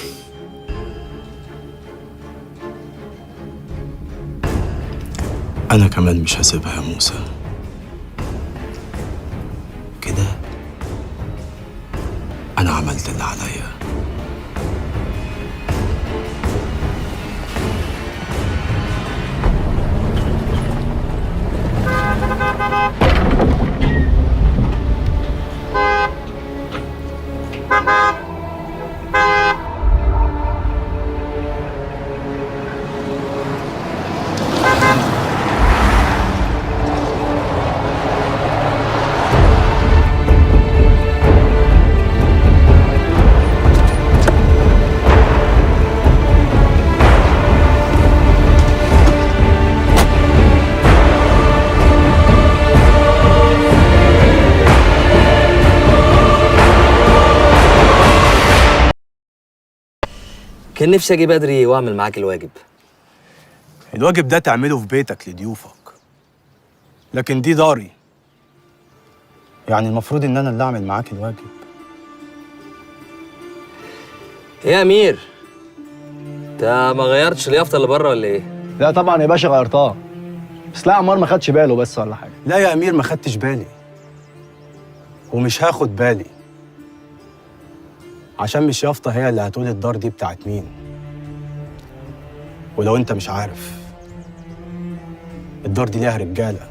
Speaker 22: أنا كمان مش هسيبها يا موسى. كده أنا عملت اللي عليا.
Speaker 11: كان نفسي اجي بدري واعمل معاك الواجب.
Speaker 22: الواجب ده تعمله في بيتك لضيوفك، لكن دي داري، يعني المفروض ان انا اللي اعمل معاك الواجب.
Speaker 11: ايه يا امير، انت ما غيرتش اليافطه اللي بره ولا ايه؟
Speaker 18: لا طبعا يا باشا غيرتها، بس لا عمار ما خدش باله بس ولا حاجة.
Speaker 22: لا يا امير ما خدتش بالي، ومش هاخد بالي، عشان مش يافطة هي اللي هتقول الدار دي بتاعت مين. ولو انت مش عارف، الدار دي ليها رجاله،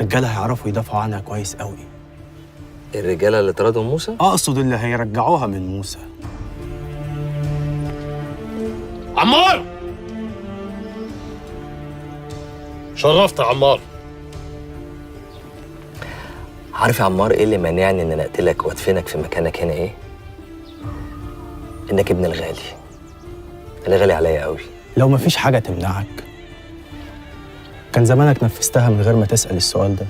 Speaker 22: رجاله هيعرفوا يدافعوا عنها كويس قوي.
Speaker 11: الرجالة اللي طردوا موسى؟
Speaker 22: اقصد اللي هيرجعوها من موسى.
Speaker 21: عمار، شرفت يا عمار.
Speaker 11: عارف يا عمار ايه اللي مانعني ان انا اقتلك وادفنك في مكانك هنا؟ ايه؟ انك ابن الغالي، اللي غالي عليا قوي.
Speaker 22: لو مفيش حاجة تمنعك كان زمانك نفذتها من غير ما تسأل السؤال ده.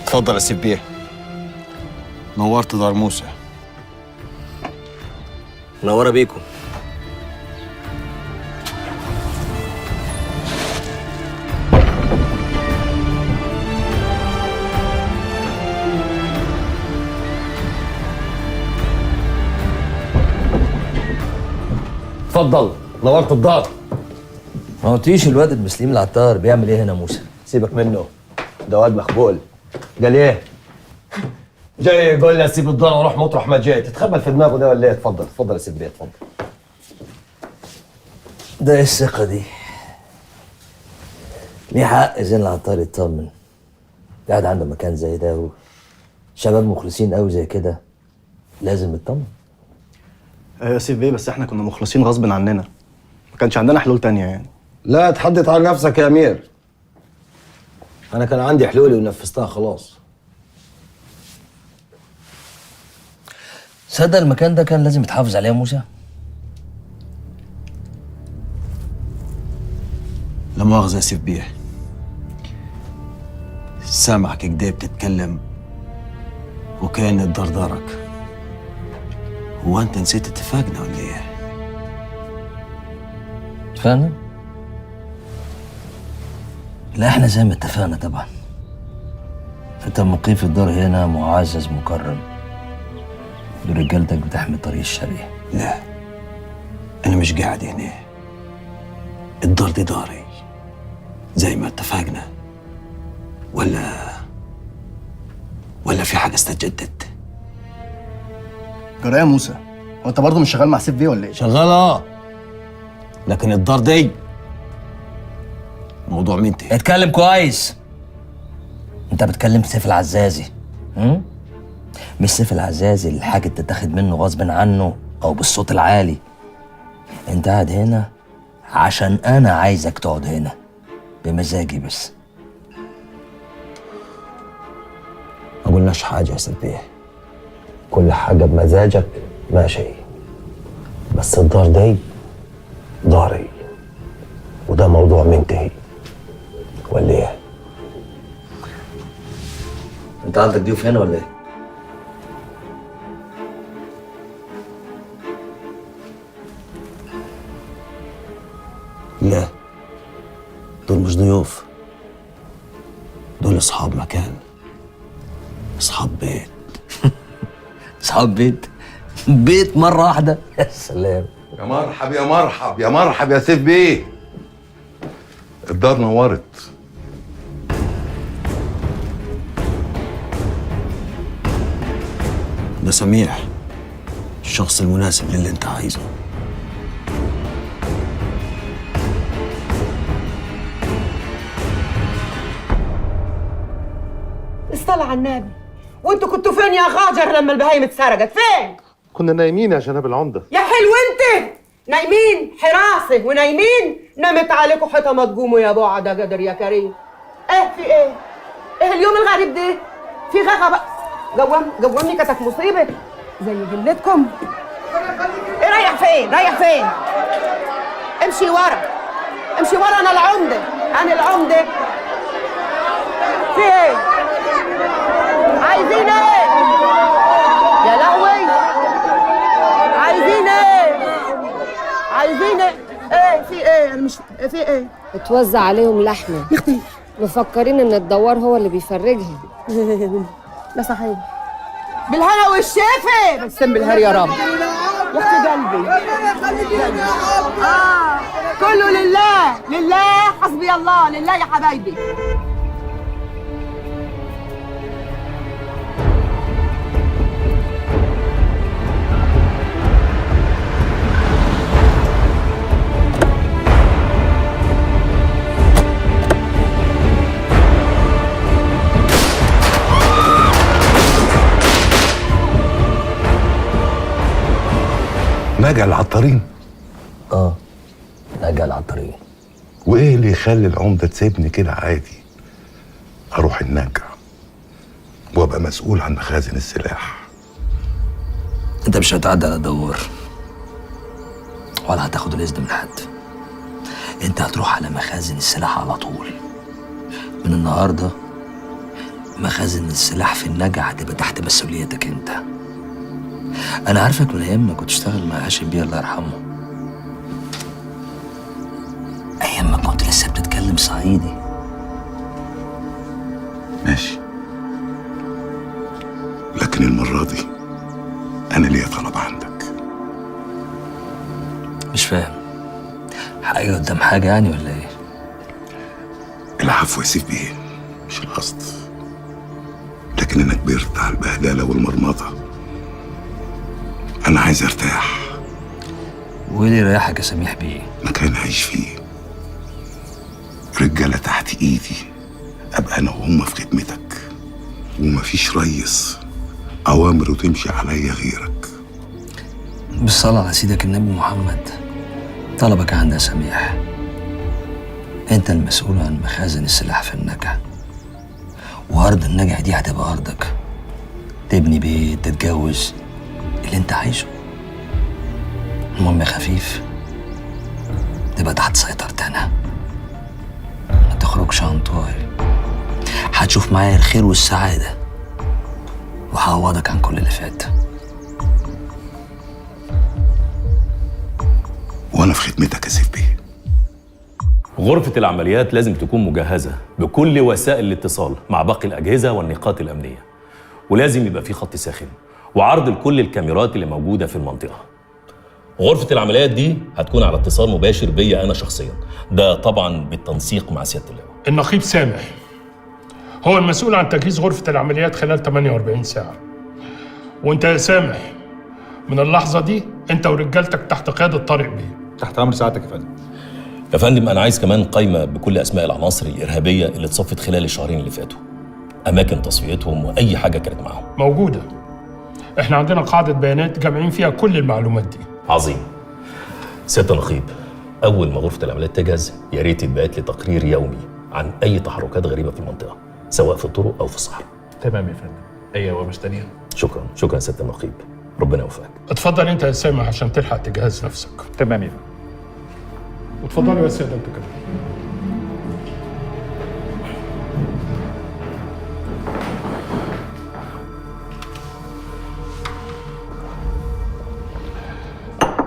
Speaker 24: اتفضل يا سيف بيه، نورت دار موسى.
Speaker 11: منورة بيكم.
Speaker 21: اتفضل، نورت الدار.
Speaker 11: ما قلتليش الواد ابن سليم العطار بيعمل ايه هنا يا موسى؟
Speaker 21: سيبك منه، ده واد مخبول. قال ايه؟ جاي يقول لي اسيب الدار واروح مطرح ما جيت، تتخبل في دماغه ده ولا ايه؟ اتفضل اتفضل يا سيد بيه، اتفضل.
Speaker 11: ده ايه الثقة دي؟ ليه حق زين العطار يطمن. قاعد عنده مكان زي ده وشباب مخلصين قوي زي كده، لازم يطمن.
Speaker 18: ايوه يا سيف بيه، بس احنا كنا مخلصين غصب عننا، ما كانش عندنا حلول تانية يعني.
Speaker 20: لا تحدث عن نفسك يا امير، انا كان عندي حلولي ونفذتها خلاص.
Speaker 11: صدق المكان ده كان لازم يتحافظ عليه يا موسى؟
Speaker 4: لا مؤاخذة يا سيف بيه، سامعك كده بتتكلم وكأن الدار دارك. هو انت نسيت اتفاقنا ولا ايه؟
Speaker 11: اتفقنا؟ لا احنا زي ما اتفقنا طبعا. انت مقيم في الدار هنا معزز مكرم، ورجالتك بتحمي طريق الشرقي.
Speaker 4: لا انا مش قاعد هنا، الدار دي داري زي ما اتفقنا. ولا في حاجة استجدت؟
Speaker 18: جرايه يا موسى، هو انت برضه مش شغال مع سيف بيه ولا ايه؟
Speaker 4: شغال اه، لكن الدار دي موضوع مين تاني.
Speaker 11: اتكلم كويس. انت بتكلم سيف العزازي، مش سيف العزازي اللي الحاجة تتاخد منه غصب عنه او بالصوت العالي. انت قاعد هنا عشان انا عايزك تقعد هنا بمزاجي بس.
Speaker 20: ما قلناش حاجة يا سيد بيه، كل حاجة بمزاجك
Speaker 11: ماشي، بس الدار دي داري، وده موضوع منتهي ولا ايه؟ انت عندك ضيوف هنا ولا ايه؟ لا، دول مش ضيوف، دول اصحاب مكان، اصحاب بيت. اصحاب بيت؟ بيت مرة واحدة؟ يا سلام.
Speaker 16: يا مرحب يا مرحب يا مرحب يا سيف بيه، الدار نورت.
Speaker 4: ده سميح، الشخص المناسب للي انت عايزه.
Speaker 6: الصلاة على النبي. وانتوا كنتوا فين يا غاجر لما البهايم اتسرقت؟ فين؟
Speaker 1: كنا نايمين يا جناب العمدة.
Speaker 6: يا حلو انت نايمين حراسة ونايمين، نامت عليكم حيطة ما تقوموا يا بعد يا قدر يا كريم. ايه في ايه؟ ايه اليوم الغريب ده؟ في غغا بقى. قومني كتك مصيبة زي جلتكم. ايه رايح فين؟ رايح فين؟ امشي ورا، امشي ورا، انا العمدة، انا العمدة. في ايه؟ عايزين ايه؟ يا لهوي، عايزين ايه؟ عايزين ايه؟ ايه في ايه؟ انا مش في ايه؟
Speaker 3: اتوزع عليهم لحمه. مفكرين ان الدوار هو اللي بيفرجها.
Speaker 6: لا صحيح. بالهنا والشفا، بس بالهنا يا رب. يا اختي قلبي. كله لله، لله، حسبي الله، لله يا حبايبي.
Speaker 16: نجا العطارين؟
Speaker 11: اه، نجا العطارين.
Speaker 16: وايه اللي يخلي العمدة تسيبني كده عادي اروح النجع وابقى مسؤول عن مخازن السلاح؟
Speaker 11: انت مش هتعدي على الدوار ولا هتاخد الاذن من حد. انت هتروح على مخازن السلاح على طول. من النهارده مخازن السلاح في النجع هتبقى تحت مسؤوليتك انت. أنا عارفك من أيام ما كنت أشتغل مع هاشم بيه الله يرحمه، أيام ما كنت لسه بتتكلم صعيدي.
Speaker 16: ماشي، لكن المرة دي أنا ليا طلب عندك.
Speaker 11: مش فاهم، حاجة قدام حاجة يعني ولا إيه؟
Speaker 16: العفو يا سيف بيه، مش القصد، لكن أنا كبرت على البهدلة والمرمطة. أنا عايز أرتاح.
Speaker 11: وإيه اللي يريحك يا سميح بيه؟
Speaker 16: مكان أعيش فيه، رجالة تحت إيدي، أبقى أنا وهم في خدمتك، ومفيش ريس أوامره تمشي عليا غيرك.
Speaker 11: بالصلاة على سيدك النبي محمد، طلبك عندي يا سميح. أنت المسؤول عن مخازن السلاح في النجع، وأرض النجع دي هتبقى أرضك، تبني بيت، تتجوز، اللي انت عايزه. المهم يا خفيف تبقى تحت سيطرتي انا، ما تخرجش عن طوعي. هتشوف معايا الخير والسعادة، وهعوضك عن كل اللي فات.
Speaker 16: وانا في خدمتك يا سيف بيه.
Speaker 17: غرفة العمليات لازم تكون مجهزة بكل وسائل الاتصال مع باقي الأجهزة والنقاط الأمنية، ولازم يبقى في خط ساخن وعرض لكل الكاميرات اللي موجودة في المنطقة. غرفة العمليات دي هتكون على اتصال مباشر بيا أنا شخصيا، ده طبعا بالتنسيق مع سيادة اللواء.
Speaker 9: النقيب سامح هو المسؤول عن تجهيز غرفة العمليات خلال 48 ساعة. وانت يا سامح من اللحظة دي انت ورجالتك تحت قيادة طارق بيه.
Speaker 19: تحت أمر سعادتك يا فندم.
Speaker 17: يا فندم أنا عايز كمان قايمة بكل أسماء العناصر الإرهابية اللي اتصفت خلال الشهرين اللي فاتوا، أماكن تصفيتهم وأي حاجة كانت معاهم.
Speaker 9: موجودة، احنا عندنا قاعدة بيانات جامعين فيها كل المعلومات دي.
Speaker 17: عظيم. سيادة النقيب، أول ما غرفة العمليات تجهز يا ريت يتبعت لي تقرير يومي عن أي تحركات غريبة في المنطقة، سواء في الطرق أو في الصحراء.
Speaker 19: تمام يا فندم. أي أوامر تانية؟
Speaker 17: شكرا، شكرا سيادة النقيب. ربنا يوفقك.
Speaker 9: اتفضل انت يا سامح عشان تلحق تجهز نفسك.
Speaker 10: تمام يا فندم.
Speaker 9: واتفضلوا يا سيادة انتوا كمان.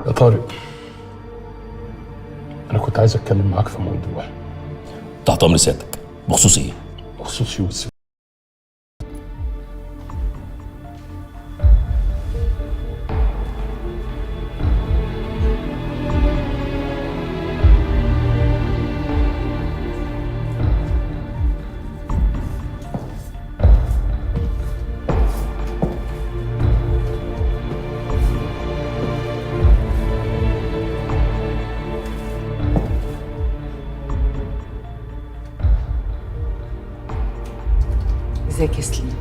Speaker 9: يا طارق، أنا كنت عايز أتكلم معاك في موضوع.
Speaker 17: تحت أمر سيادتك. بخصوص إيه؟
Speaker 9: بخصوص يوسف.
Speaker 14: ازيك يا سليم؟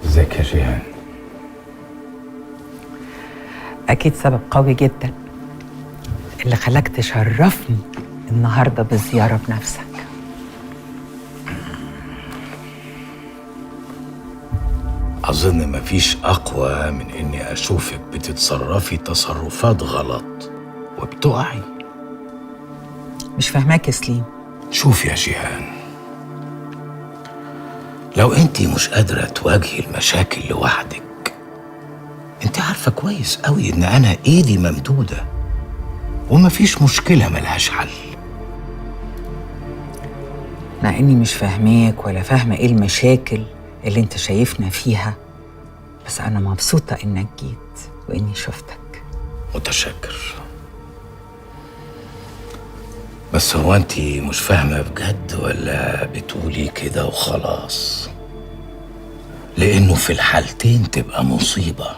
Speaker 2: ازيك يا جيهان؟
Speaker 14: أكيد سبب قوي جدا اللي خلاك تشرفني النهارده بالزيارة بنفسك.
Speaker 2: أظن مفيش أقوى من إني أشوفك بتتصرفي تصرفات غلط وبتقعي.
Speaker 14: مش فاهماك يا سليم.
Speaker 2: شوف يا جيهان، لو انت مش قادرة تواجهي المشاكل لوحدك، انت عارفة كويس قوي ان انا ايدي ممدودة ومفيش مشكلة ملهاش حل.
Speaker 14: مع اني مش فاهماك ولا فاهمة ايه المشاكل اللي انت شايفنا فيها، بس انا مبسوطة انك جيت واني شفتك.
Speaker 2: متشكر. بس هو انت مش فاهمة بجد ولا بتقولي كده وخلاص؟ لأنه في الحالتين تبقى مصيبة.